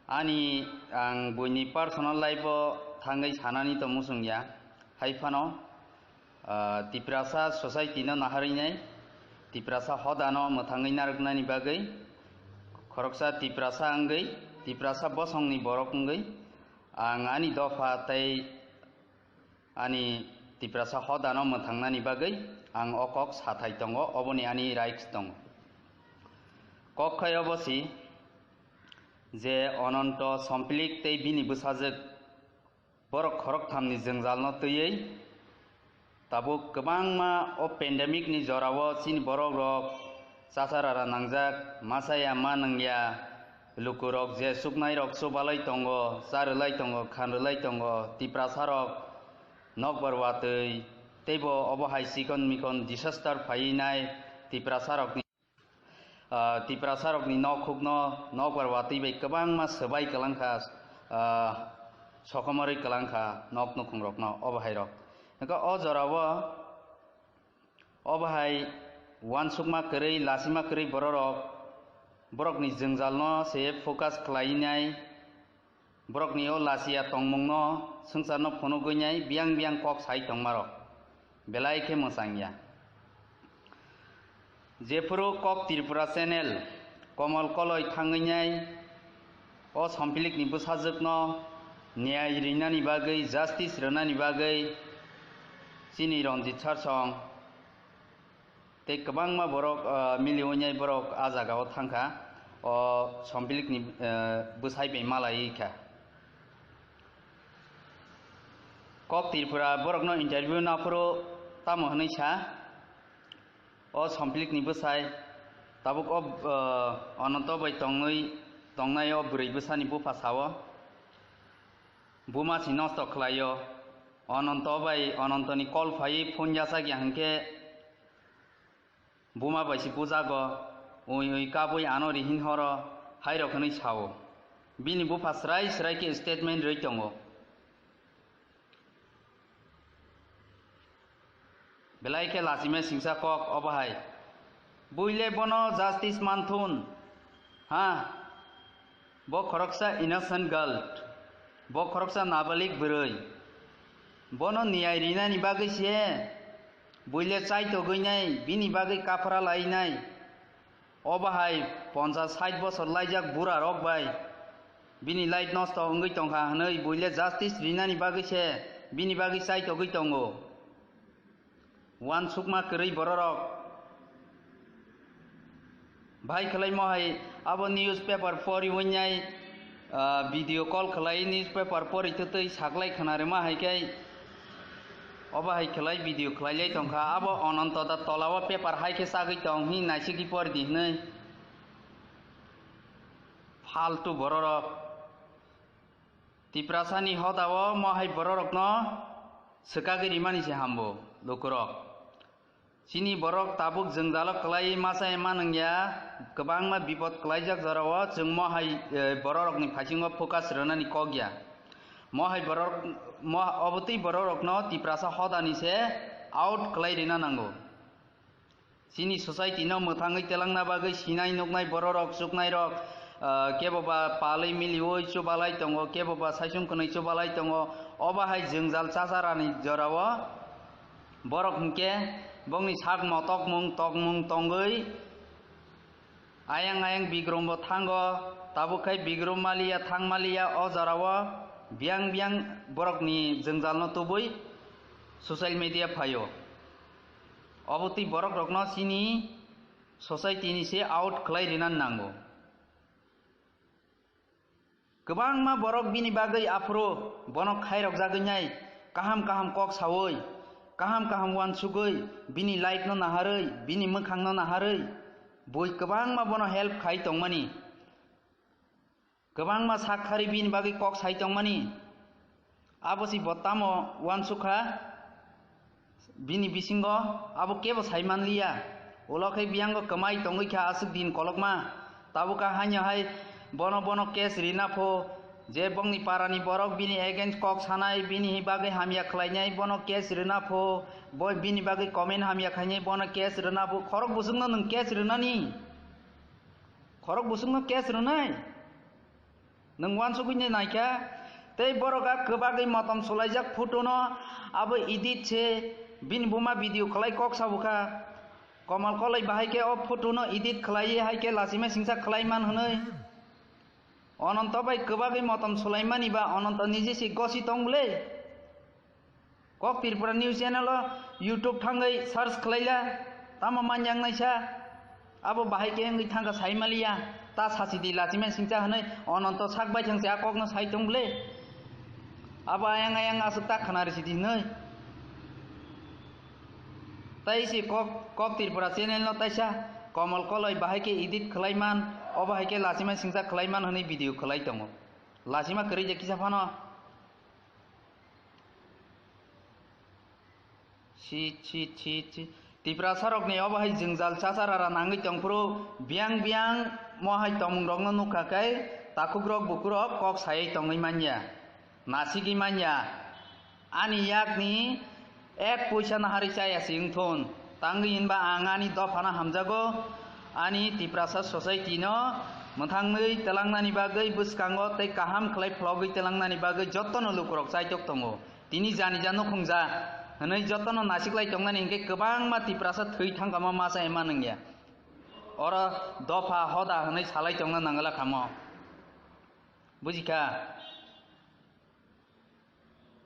Ani ang buini personal life-o thangwi sanani to muchungya. Hai phano, ah, Tiprasa society-no naharwinai, Tiprasa hodano mwthangwi narwknani bagwi, khoroksa Tiprasa wngwi, Tiprasa bosongni borok wngwi, ang ani dopha tei ani Tiprasa hodano mwthangnani bagwi ang o kok sathai tongo, oboni ani rights tongo. Kok khai obo si je Ononto, Sompilik tei bini bwsajwk borok khoroktham ni jwngjalno twiwi tabuk kwbangma o pandemic ni jorao chini borok rok chachara nangjak, masa ya ma nangya, lukurok je chuknai rok chubalai tongo, charwlai tongo, khanrwlai tongo, Tiprasa rok nokbar watwi teibo obo hai chikon mikon disaster phaiwi nai Tiprasa rokni. Ah, Tiprasa rokni nok hukno nokbar watwi bai kwbangma swbai kwlangkha, ah, sokomorwi kwlangkha nok nukhung rokno obo hai rok. Hwnkhe o jorao obo hai uansukma kwrwi, lasima kwrwi bororok borokni jwngjalno se focus khlainai. Borokni o lachiya tongmungno swngcharno phunugwinai biyang biyang kok sai tongmarok belai khe mwchangya. Jephuru Kok Tripura channel Komol Koloi thangwinai o Sompilikni bwsajwkno niyai rinani bagwi, justice rwnani bagwi chini Ranjit Sarsong tei kwbangma borok, ah, miliwi nai borok ah jagao thangkha, o Sompilikni, ah, bwsai bai malai kha. Kok Tripura borokno interview naphuru tamo hwnwi sa, o Sompilikni bwsai tabuk o, ah, Ononto bai tongwi tongnai o bwrwi bwsani bupha sao, buma si nosto khlaio, Ononto bai Onontoni call phaiwi phone yachak ya hwnkhe, buma bai si pujago, ui ui kabui ano rihin horo, hai rok hwnwi sao. Bini bupha srai srai khe statement rwi tongo. Belai khe lachima singsa kok obo hai. Buile bono justice manthun, ha? Bo khoroksa innocent girl, bo khoroksa nabalik bwrwi. Bono niyai rinani bagwi se buile chaitogwi nai, bini bagwi kaphra lai nai. Obo hai ponchas sait bosor laijak bura rok bai bini life nosto wngwi tongkha hwnwi buile justice rinani bagwi se bini bagwi chaitogwi tongo. Uansukma kwrwi bororok. Bhai khwlaimo hai abo newspaper poriwi nai, ah, video call khwlai newspaper pori twtwi saklai khna rwma hai khe obo hai khwlai video khwlailai tongkha. Abo Ononto da tolao paper hai khe sagwi tong hi naisigwi pori di hwnwi. Faltu bororok. Tiprasani hodao mo hai bororokno swkagwi rimani se hambo lukurok. Chini borok tabuk jwngjalo kwlai masa ema nangya, kwbangma bipot kwlaijak jorao chwng mo hai, eh, bororokni phasingo focus rwnani kok ya. Mo hai borok, mo, obotwi bororokno Tiprasa hodani se out kwlai rina nango. Chini society no mwthangwi telangna bagwi sinai nuknai bororok chuknairok, ah, kebo ba palwi miliwi chubalai tongo, kebo ba saichung kwnwi chubalai tongo. Obo hai jwngjal chacharani jorao borok hinkhe bongni sak motokmung tokmung tongwi ayang ayang bigrumbo thango, tabuk khai bigrum maliya thang maliya o jorao biyang biyang borokni jwngjalno tubui social media phaio. Obotwi borok rokno chini society ni se out khlai rina nango. Kwbangma borok bini bagwi aphuru bono khairok jagwi nai, kaham kaham kok sawi, kaham kaham uansugwi, bini life no naharwi, bini mwkhang no naharwi, bui kwbangma bono help khai tongmani. Kwbangma sak khari bini bagwi kok sai tongmani. Abo si bo tamo uansukha, bini bisingo abo kebo sai manliya. Ulo khe biyango kwmai tongwi kha aswk din kolokma. Tabukha haino hai bono bono case rina pho, Je bongni parani borok bini against kok sanai, bini bagwi hamya khlainai, bono case rwna pho, bo bini bagwi comment hamya khainai, bono case rwna pho. Khorok busungno nwng case rwnani? Khorok busungno case rwnai? Nwng uansugwi naikha, tei borok a kwbagwi motom sulaijak photo no abo edit se bini buma video khlai kok sabukha. Komal koloi bahai khe o photo no edit khlaiwi hai khe lachima singsa khlai man hwnwi. Ononto bai kwbagwi motom sulaimani ba Ononto nije se gosi tong bwle. Kok Tripura News Channel o YouTube thangwi search khlaila, tamo manyang naisa, abo bahai khe wngwi thangkha saimaliya, ta sachidi lachima singcha hwnwi Ononto sak baithang se a kokno sai tong bwle. Abo ayang ayang aswk ta khna risi di hwnwi. Tai se kok, Kok Tripura Channel no taisa Komal koloi bahai khe edit khlai man, obo hai khe lachima singcha khlai man hwnwi video khlai tongo. Lachima kwrwi je kisa phano. Si, si, si, si. Tiprasa rokni obo hai jwngjal chachara ra nangwi tongphuru, biyang biyang mo hai tongmung rokno nukha khe takhuk rok buku rok kok saywi tongwi manya, nasigwi manya. Ani yakni ek puisa no hari chaya si wngthun. Tangwi hinba ang ani dophano hamjago, ani Tiprasa society no mwthangwi twlangnani bagwi bwskango tei kaham khlai phlogwi twlangnani bagwi jotono lukurok chaitok tongo. Tini jani ja nukhung ja hwnwi jotono nasiklai tongnani hinkhe kwbangma Tiprasa thwi thangkama masa ema nungya. Oro dopha hoda hwnwi salai tongna nangla khamo. Bujikha?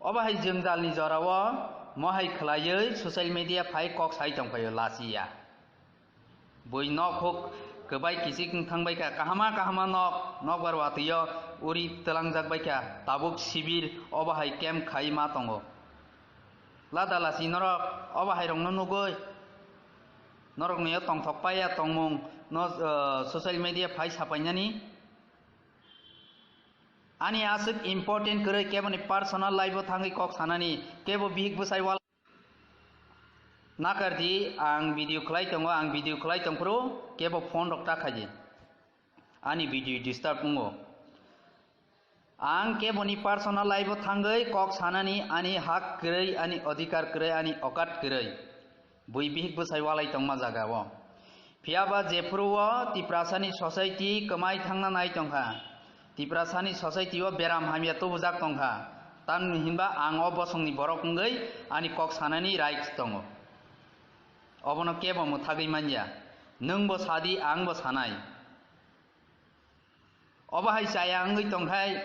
Obo hai jwngjalni jorao mo hai khwlaiwi social media phai kok sai tongphaio lachiya. Bui nok huk kwbai kichik wng thangbai kha, kahama kahama nok, nokbar watwio uri twlangjak bai kha, tabuk sibir obo hai camp khai ma tongo. Lada lachi norok obo hai rokno nugwi, norokni o tongthok paiya tongmung no, eh, social media phai sapainani. Ani aswk important kwrwi keboni personal life o thangwi kok sanani, kebo bihik bwsai wal. Nakardi, ang video khlai tongo, ang video khlai tongphuru kebo phone rok ta khaidi. Ani video disturb wngo. Ang keboni personal life o thangwi kok sanani ani hak kwrwi, ani odhikar kwrwi, ani okat kwrwi. Bui bihik bwsai walai tongma jaga o. Phiyaba jephuru o Tiprasani society kwmai thangna nai tongkha. Tiprasani society o beram hamya tubujak tongkha. Tamni hinba ang o bosongni borok wngwi ani kok sanani right tongo. Obono kebo mwthagwi manya. Nwngbo sadi, angbo sanai. Obo hai chaya wngwi tongkhai,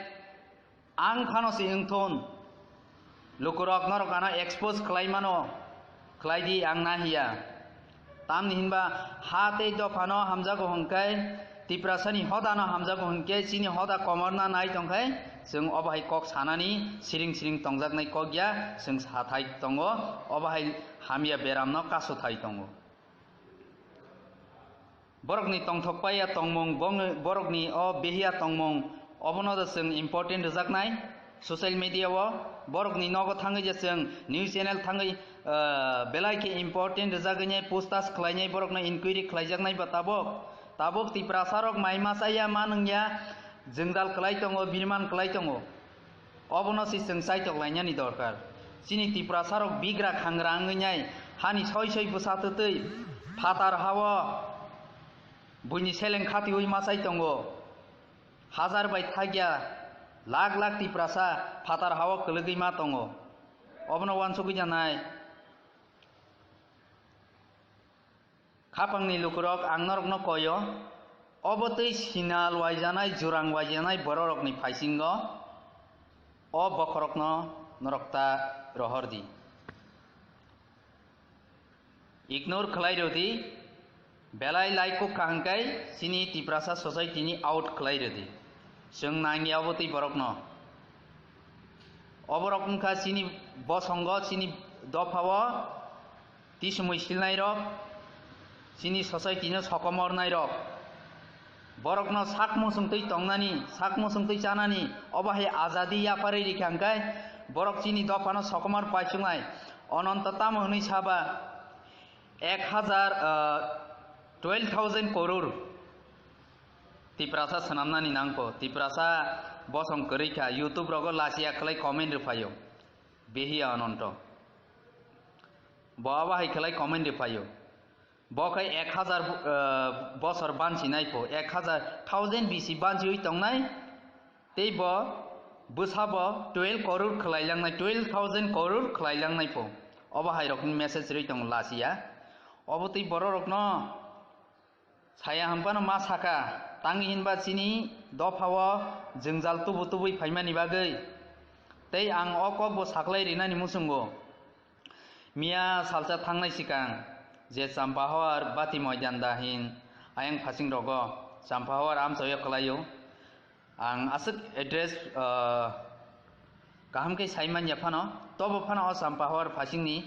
ang phano se wngthun. Lukurok norok ano expose khlai mano, khlai di, ang nahiya. Tamni hinba ha tei dophano hamjago hwnkhe, Tiprasani hodano hamjago hwnkhe, chini hoda komorna nai tongkhai, chwng obo hai kok sanani siring siring tongjaknai kok ya, chwng sathai tongo, obo hai hamya beramno kasothai tongo. Borokni tongthok paiya tongmung, bongni, borokni o behiya tongmung, obono da chwng important rwjaknai social media o. Borokni nogo thangwi je chwng news channel thangwi, ah, belai khe important rwjagwi nai, postas khlainai, borokno inquiry khlaijaknai ba tabuk, tabuk Tiprasa rok mai ma chaya ma nungya, jwngjal khlai tongo, birman khlai tongo. Obono se chwng chaitok lainani dorkar. Chini Tiprasa rok bigra khangra wngwi nai hani soi soi bwsa twtwi phatar hao buini seleng khatiui ma chai tongo. Hajar bai thagya lakh lakh Tiprasa phatar hao kwlwgwi ma tongo. Obono uansugwi janai. Khapangni lukurok, ang norokno koyo, obo twi sinal waijanai, jurang waijanai bororokni phaisingo o bokhorokno norok ta rohor di. Ignore khlai rw di, belai lai kuk kha hwnkhe chini Tiprasa society ni out khlai rw di. Chwng nangya obo twi borokno. Oborok wngkha chini bosongo, chini dophao tisumui silnairok, chini society no sokomornairok, borokno sak muchungtwi tongnani, sak muchungtwi chanani, obo hai azadi yapharwi rikha hwnkhe borok chini dophano sokomor paisuknai. Ononto tamo hwnwi saba, ek hajar, ah, twelve thousand koror Tiprasa swnamnani nangkho. Tiprasa Bosong kwrwi kha, YouTube rogo lachiya khlai comment rwphaio. Behiya Ananto. Bo abo hai khlai comment rwphaio. Bo khai ek hazar bo-, eh, bosor banchi nai pho, ek hazar, thousand B C banchiwi tongnai. Tei bo bwsa bo twelve crore khlai langnai, twelve thousand crore khlai langnai pho. Obo hai rokni message rwi tongo lachiya. Obo tei bororokno saya hwnphano ma saka, tang hinba chini dophao jwngjal tubu tubui phaimani bagwi. Tei ang o kokbo saklai rinani muchungo. Miya salsa thangnai sikang je Champahor Bati Moidan da hin ayang phasing rogo Champahor amchaio kwlaio. Ang aswk address, ah, kaham khe sai manya phano, tobo phano o Champahor phasingni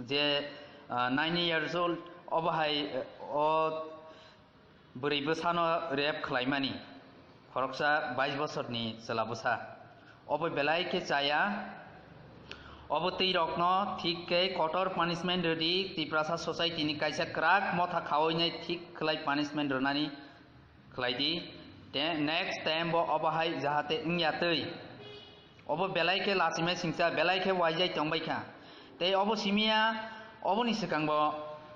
je, ah, nine years old obo hai, eh, o bwrwi bwsano rape khlaimani, khoroksa bais bosorni chwla bwsa. Obo belai khe chaya, obo twi rokno thik khe kotor punishment rwdi, Tiprasa society ni kaisa kwrak motha khawi nai thik khlai punishment rwnani khlai di. Te next time bo obo hai jahate wngya twi. Obo belai khe lachimai singcha, belai khe waijai tongbai kha. Tei obo simiya, oboni swkang bo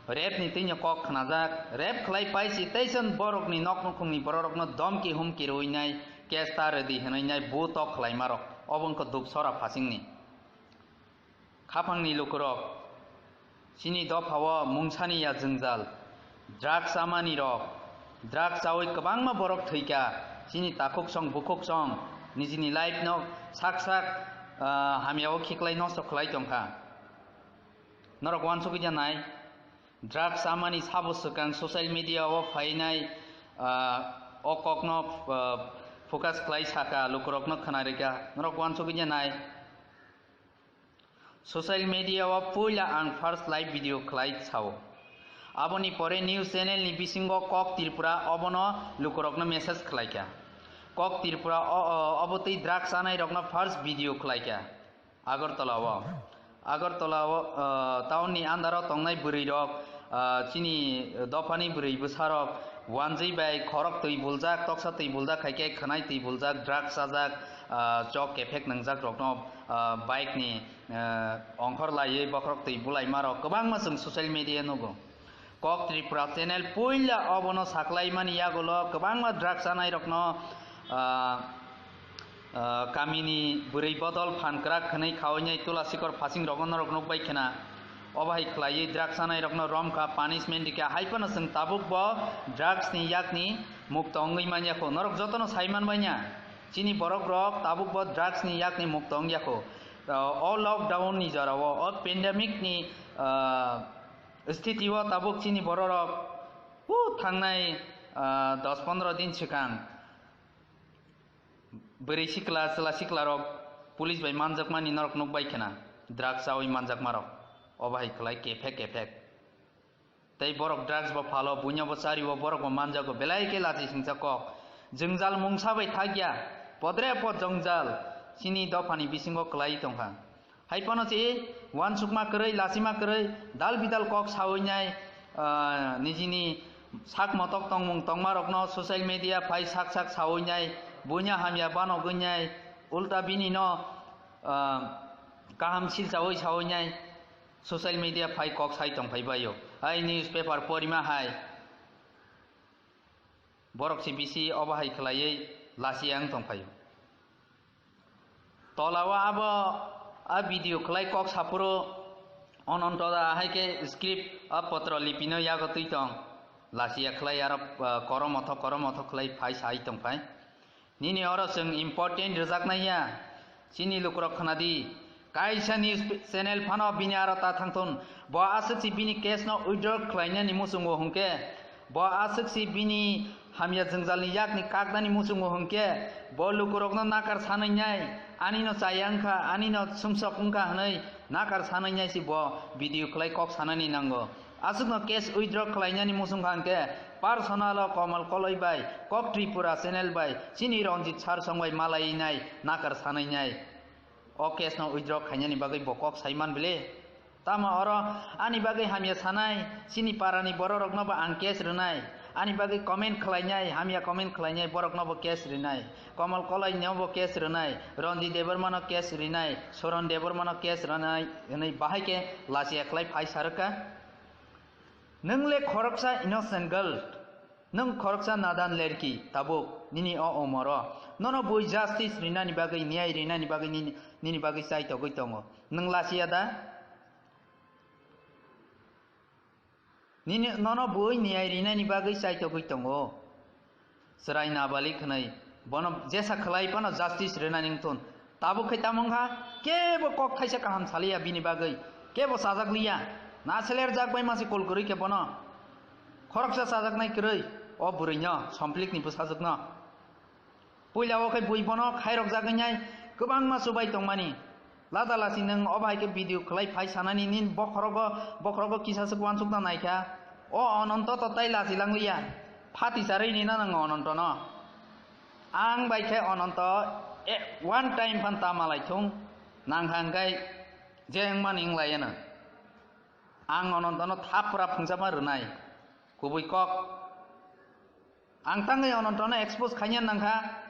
rape ni twino kok khnajak, rape khlai paisi teisa borokni nok nukhungni bororokno domki humki rwinai, case ta rwdi hwnwi nai bu tok khlaimarok. Obo wngkha Dupsora phasingni. Khaphangni lukurok, chini dophao mungsani ya jwngjal, drugs chamani rok, drugs chawi kwbangma borok thwikha, chini takhuk song bukhuk song, nijini life no sak sak, ah, hamyao khiklai nosto khlai tongkha. Norok uansugwi janai, drugs chamani sabo swkang social media o phainai, ah, o kokno, ah, focus khlai saka, lukurokno khwnarikha, norok uansugwi janai. Social media o puila ang first live video khlai sao. Aboni pore news channel ni bisingo Kok Tripura obono lukurokno message khlaikha. Kok Tripura o, o, obo tei drugs chanai rokno first video khlaikha. Agartala o. Agartala o, o, town ni andaro tongnai bwrwi rok, ah, chini dophani bwrwi bwsarok wanjwi bai khorok twi buljak, toksa twi buljak, hai khe khwnai twi buljak, drugs chajak, ah, chok kephek nwngjak rokno, ah, bike ni, ah, ongkhor laiwi bokhorok twi bulaima rok kwbangma chwng social media nugo. Kok Tripura channel puila obono saklaimani yagulo kwbangma drugs chanai rokno, ah, Ah, kamini bwrwi bodol phan kwrak hwnwi khaoinai Tula Sikor Phasing rokno norok nukbai khna. Obo hai khlaiwi drugs chanai rokno romkha, punishment rikha, hai phano chwng tabuk bo drugs ni yakni mukto wngwi manya kho. Norok jotono sai manbaina, chini borok rok tabuk bo drugs ni yakni mukto wngya kho. Ah, o lockdown ni jora o, o pandemic ni, ah, sthiti o tabuk chini borok rok, uh, thangnai, ah, dos pondro din swkang Bwrwi sikla, chwla siklarok police bai manjakmani norok nukbai khna, drugs chawi manjakmarok, obo hai khlai kephek kephek. Tei borok drugs bo phalo, buino bo chario, borok bo manjago, belai khe lachi singcha kok. Jwngjal mungsa bai thakya, podre pod jwngjal chini dophani bisingo kwlai tongkha. Hai phano se uansukma kwrwi, lachima kwrwi, dal bidal kok sawi nai, ah, nijini sak motok tongmung tongmarokno social media phai sak sak sawi nai, buino hamya banogwi nai, ulta bini no, ah, kaham silchawi sawi nai, social media phai kok sai tongphai baio. Hai newspaper porima hai. Borok se bisi obo hai khlaiwi lachiya wng tongphaio. Tola o abo a video khlai kok saphuru Ananto da hai khe script a potro lipino yago twi tong. Lachiya khlai aro, ah, koromothok koromothok khlai phai sai tongphai. Nini oro chwng important rwjaknai ya. Chini lukurok khna di, kaisa news channel phano bini aro ta thangthun. Bo aswk si bini case no withdraw khlainani muchungo hwnkhe, bo aswk si bini hamya jwngjalni yakni kaknani muchungo hwnkhe, bo lukurokno nakar sanwi nai, ani no chaya wngkha, ani no sumsok wngkha hwnwi nakar sanwi nai si bo video khlai kok sanani nango. Aswkno case withdraw khlainani muchung kha hwnkhe, personal o Komal Koloi bai, Kok Tripura channel bai, chini Ranjit sir song bai malai nai, nakar sanai nai. O case no withdraw khainani bagwi bo kok sai man bile. Tamo oro ani bagwi hamya sanai, chini parani bororokno bo ang case rwnai. Ani bagwi comment khlainai, hamya comment khlainai, borokno bo case rinai. Komol Kolai no bo case rinai, Rondi Debbarma no case rinai, Soron Debbarma no case rinai, hwnwi bahai khe lachi eklai phai sarwkha. Nwng le khoroksa innocent girl, nwng khoroksa nadan lerki, tabuk nini o omoro. Nono bui justice rinani bagwi, niyai rinani bagwi nini, nini bagwi chai togwi tongo. Nwng lachiya da? Nini, nono bui niyai rinani bagwi chai togwi tongo. Chwrai nabalik hwnwi bono jesa khlai phano justice rwnani wngthun. Tabuk khe tamo wngkha, kebo kok thaisa kaham saliya bini bagwi. Kebo chajakliya. Na selerjak bai masi kol kwrwi khe bono. Khoroksa chajaknai kwrwi o bwrwino, Somplikni bwsajwkno. Puila o khe bui bono khairok jagwi nai kwbangma chubai tongmani. Lada lachi nwng o bahai khe video khlai phai sanani nini bokhorogo, bokhorogo kisa swk uansukna naikha. O Ononto to tai lachi langliya. Phati charwi rina nang Onontono. Ang bai khe Ononto, e, one time phan ta malai thung. Nang hang kai je wngmani wnglaiyano. Ang Onontono thapra phungsa ma rwnai. Kubui kok. Ang tangwi Onontono expose khaina nangkha.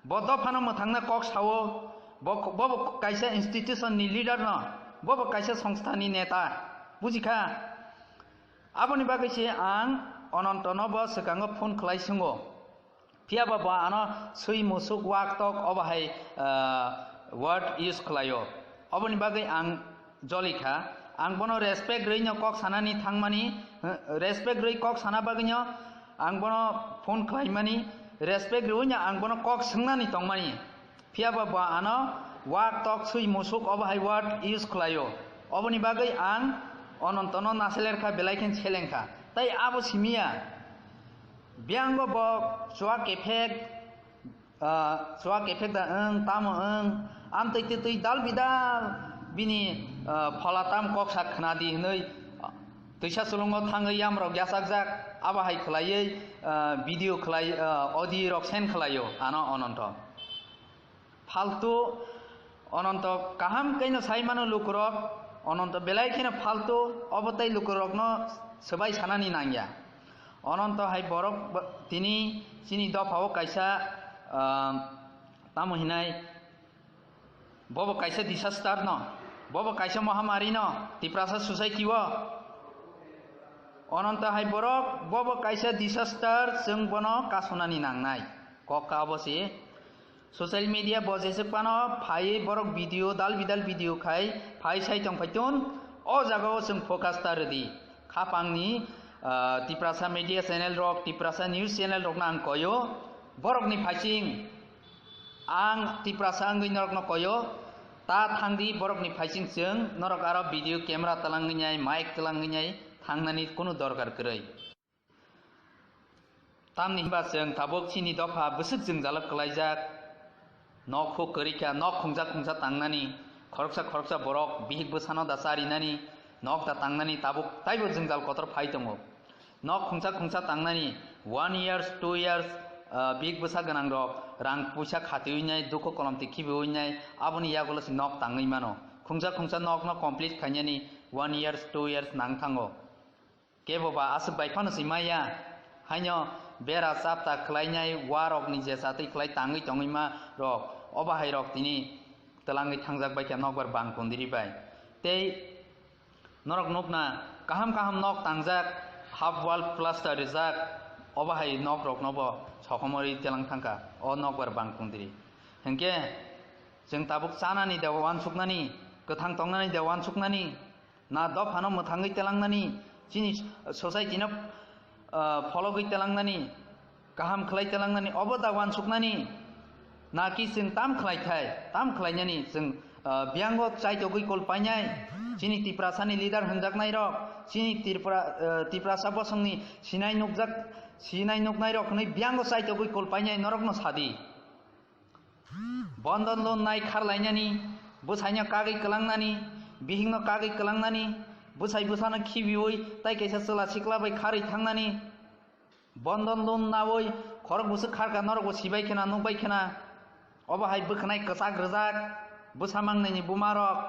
Bo dophano mwthangna kok sao. Bo, bo, bo kaisa institution ni leader no. Bo, bo kaisa songstha ni neta. Bujikha? Aboni bagwi se ang Onontono bo swkango phone khlai sungo. Phiya ba bo ano swi musuk wak tok obo hai, ah, word use khlaio. Oboni bagwi ang jolikha. Ang bono respect rwino kok sanani thangmani, eh, respect rwi kok sana bagwino ang bono phone khlaimani, respect rwino ang bono kok swngnani tongmani. Phiya ba bo ano wak tok swi musuk obo hai word use khlaio. Oboni bagwi ang Onontono naselerkha, belai khe selengkha. Tai abo simiya. Biyango bo chuak kephek, ah, chuak kephek da wng, tamo wng, amtwi twtwi dal bidal bini, ah, phola tam kok sak khna di hwnwi, ah, twisa sulungo thangwi yamrok yachakjak, abo hai khlaiwi, ah, video khlai, ah, audio rok send khlaio ano Ononto. Faltu, Ononto kaham kaino sai mano lukurok, Ononto belai kheno faltu, obo tai lukurokno swbai sanani nangya. Ononto hai borok bo-, tini chini dophao kaisa, ah, tamo hinai, bobo kaisa disaster no, bobo kaisa mohamari no, Tiprasa society o. Ononto hai borok, bobo kaisa disaster, chwng bono kasonani nangnai. Kok ka abo se. Social media bo jeswk phano phaiwi borok video, dal bidal video khai phai sai tong phaitun, o jagao chwng focus ta rwdi. Khapangni, ah, Tiprasa media channel rok, Tiprasa news channel rokno ang koyo, borokni phaising ang Tiprasa wngwi norokno koyo, ta thangdi borokni phaising chwng norok aro video camera twlangwi nai, mic twlangwi nai thangnani kunu dorkar kwrwi. Tamni hwnba chwng tabuk chini dopha bwswk jwngjalo kwlaijak. Nok huk kwrwi kha, nok khungsa khungsa tangnani, khoroksa khoroksa borok bihik bwsano da charinani, nok da tangnani tabuk taibo jwngjal kotor phai tongo. Nok khungsa khungsa tangnani one years, two years, ah, bihik bwsa gwnang rok rang puisa khatiwi nai, dukhu kolom twi khibiwi nai, aboni yagulo se nok tangwi mano. Khungsa khungsa nok no complete khainani one years, two years nang thango. Kebo ba aswk bai phano se maya, haino bera chapta khlainai warokni je chatwi khlai tangwi tongwi ma rok, obo hai rok tini twlangwi thangjak bai kha nokbar bang kundiri bai. Tei norok nukna kaham kaham nok tangjak, half wall plaster rijak, obo hai nok rokno bo sokomorwi twlang thangkha o nokbar bang kundiri. Hinkhe chwng tabuk chanani de uansuknani, kwthang tongnani de uansuknani, na dophano mwthangwi telangnani, chini society no, ah, phologwi telangnani, kaham khlai telangnani, obo da uansuknani, na ki chwng tam khlai thai, tam khlainani chwng, ah, biyango chaitogwi kol painai, chini Tiprasani leader hwnjaknai rok, chini Tripura, ah, Tiprasa bosongni sinai nukjak, sinai nuknai rok hwnwi biyango chaitogwi kol painai norokno sadi. Bondon loan nai kharlainani, bwsaino kagwi kwlangnani, bihikno kagwi kwlangnani, bwsai bwsano khibiwi tai kaisa chwla sikla bai kharwi thangnani. Bondon loan nawi khorok bwswk kharkha norokbo sibai khena, nukbai khena. Obo hai bwkhanai kwchak rwjak, bwsa mangnaini bumarok,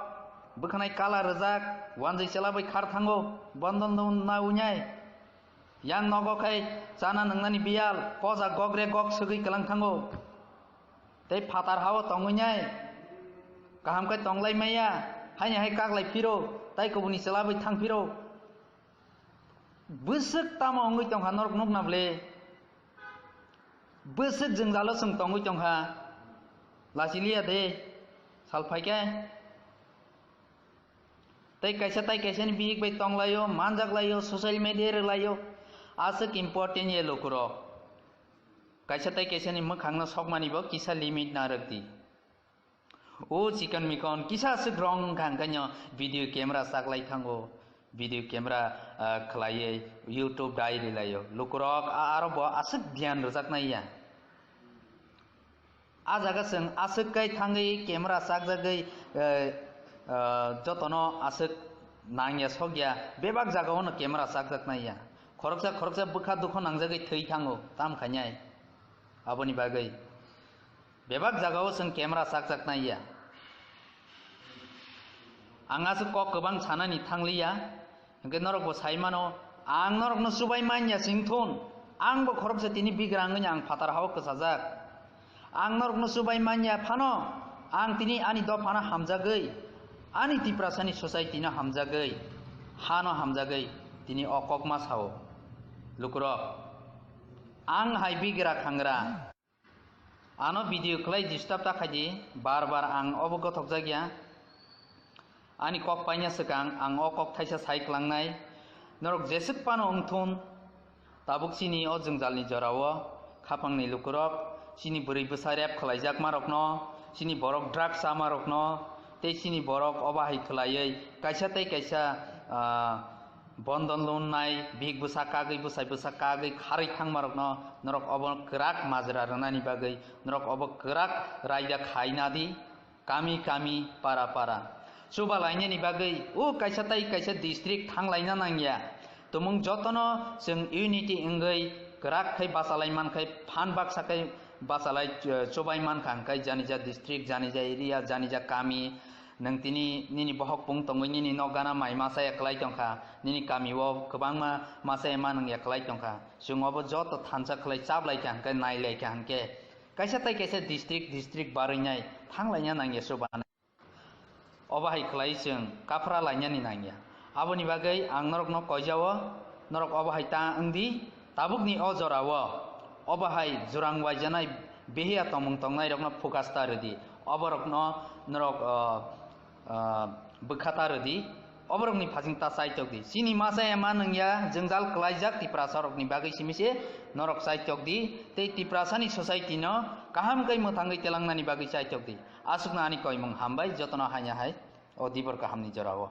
bwkhanai kala rwjak, wanjwi chwla bai khar thango, bondon loan nawi nai. Yang nogo khai chana nwngnani biyal, poja gokre gok swgwi kwlang thango. Tei phatar hao tongwi nai, kaham khe tonglai maya, haini hai kaklai phiro, tai kubuni chwla bai thang phiro. Bwswk tamo wngwi tongkha norok nukna ble? Bwswk jwngjalo chwng tongwi tongkha? Lachiliya de, sal phaikhe. Tei kaisa tai kaisani bihik bai tonglaio, manjaklaio, social media rwlaio. Aswk important ye lukurok. Kaisa tai kaisani mwkhangno sokmani bo kisa limit narwk di. O chikon mikon kisa aswk wrong wngkha, hwnkhe no video camera chaklai thango, video camera, ah, khwlaiwi YouTube dai rwlaio. Lukurok a-, aro bo aswk dhyan rwjaknai ya. A jaga chwng aswk kai thangwi camera chakjagwi, eh, eh, jotono aswk nangya sokya, bebak jagao no camera chakjaknai ya. Khoroksa khoroksa bwkha dukho nangjagwi thwi thango, tam khainai. Aboni bagwi bebak jagao chwng camera chakjaknai ya. Ang aswk kok kwbang sanani thangliya. Hwnkhe norokbo sai mano, ang norokno chubai manya sing thun. Angbo khoroksa tini bigrang wngya ang phatar hao kwchajak. Ang norokno chubai manya phano, ang tini ani dophano hamjagwi, ani Tiprasani society no hamjagwi, hano hamjagwi, tini o kokma sao. Lukurok, ang hai bigra khangra. Ano video khlai disturb ta khaidi, bar bar ang obo gothokjak ya. Ani kok paina swkang ang o kok thaisa sai klangnai. Norok jeswk phano wngthun, tabuk chini o jwngjalni jorao khapangni lukurok chini bwrwi bwsa rep khlaijakmarokno, chini borok drugs chamarokno, tei chini borok obo hai khlaiwi kaisa tei kaisa, ah, bondon lunnai, bihik bwsa kagwi, bwsai bwsa kagwi kharwi thangmarokno norok obo kwrak majra rwnani bagwi, norok obo kwrak raida khaina di, kami kami, para para. Chuba lainani bagwi o kaisa tai kaisa district thang laina nangya. Tumung jotono chwng unity wngwi kwrak khai bachalai man khai, phan baksa khai bachalai, eh, chubai man kha, hwnkhe janija district, janija area, janija kami, nwng tini nini bohok pung tongwi nini nok gana mai masa ya kwlai tongkha, nini kami o kwbangma masa ya manung ya kwlai tongkha. Chwng obo joto thansa khlai chablai kha hwnkhe, nailai kha hwnkhe, kaisa tai kaisa district, district barwi nai thang laina nangya chuba. Obo hai khlai chwng kaphra lainani nangya. Aboni bagwi ang norokno koijao, norok obo hai ta wngdi, tabukni o jorao obo hai jurang waijanai behiya tongmung tongnairokno focus ta rwdi. Oborokno norok, ah, ah, bwkha ta rwdi. Oborokni phasing ta chaitok di. Chini masa ema nungya jwngjal kwlaijak Tiprasa rokni bagwi simi se norok chaitok di. Tei Tiprasani society no kaham khe mwthangwi telangnani bagwi chaitok di. Aswkno ani koimung hambai, jotono hanya hai o dibor kahamni jorao.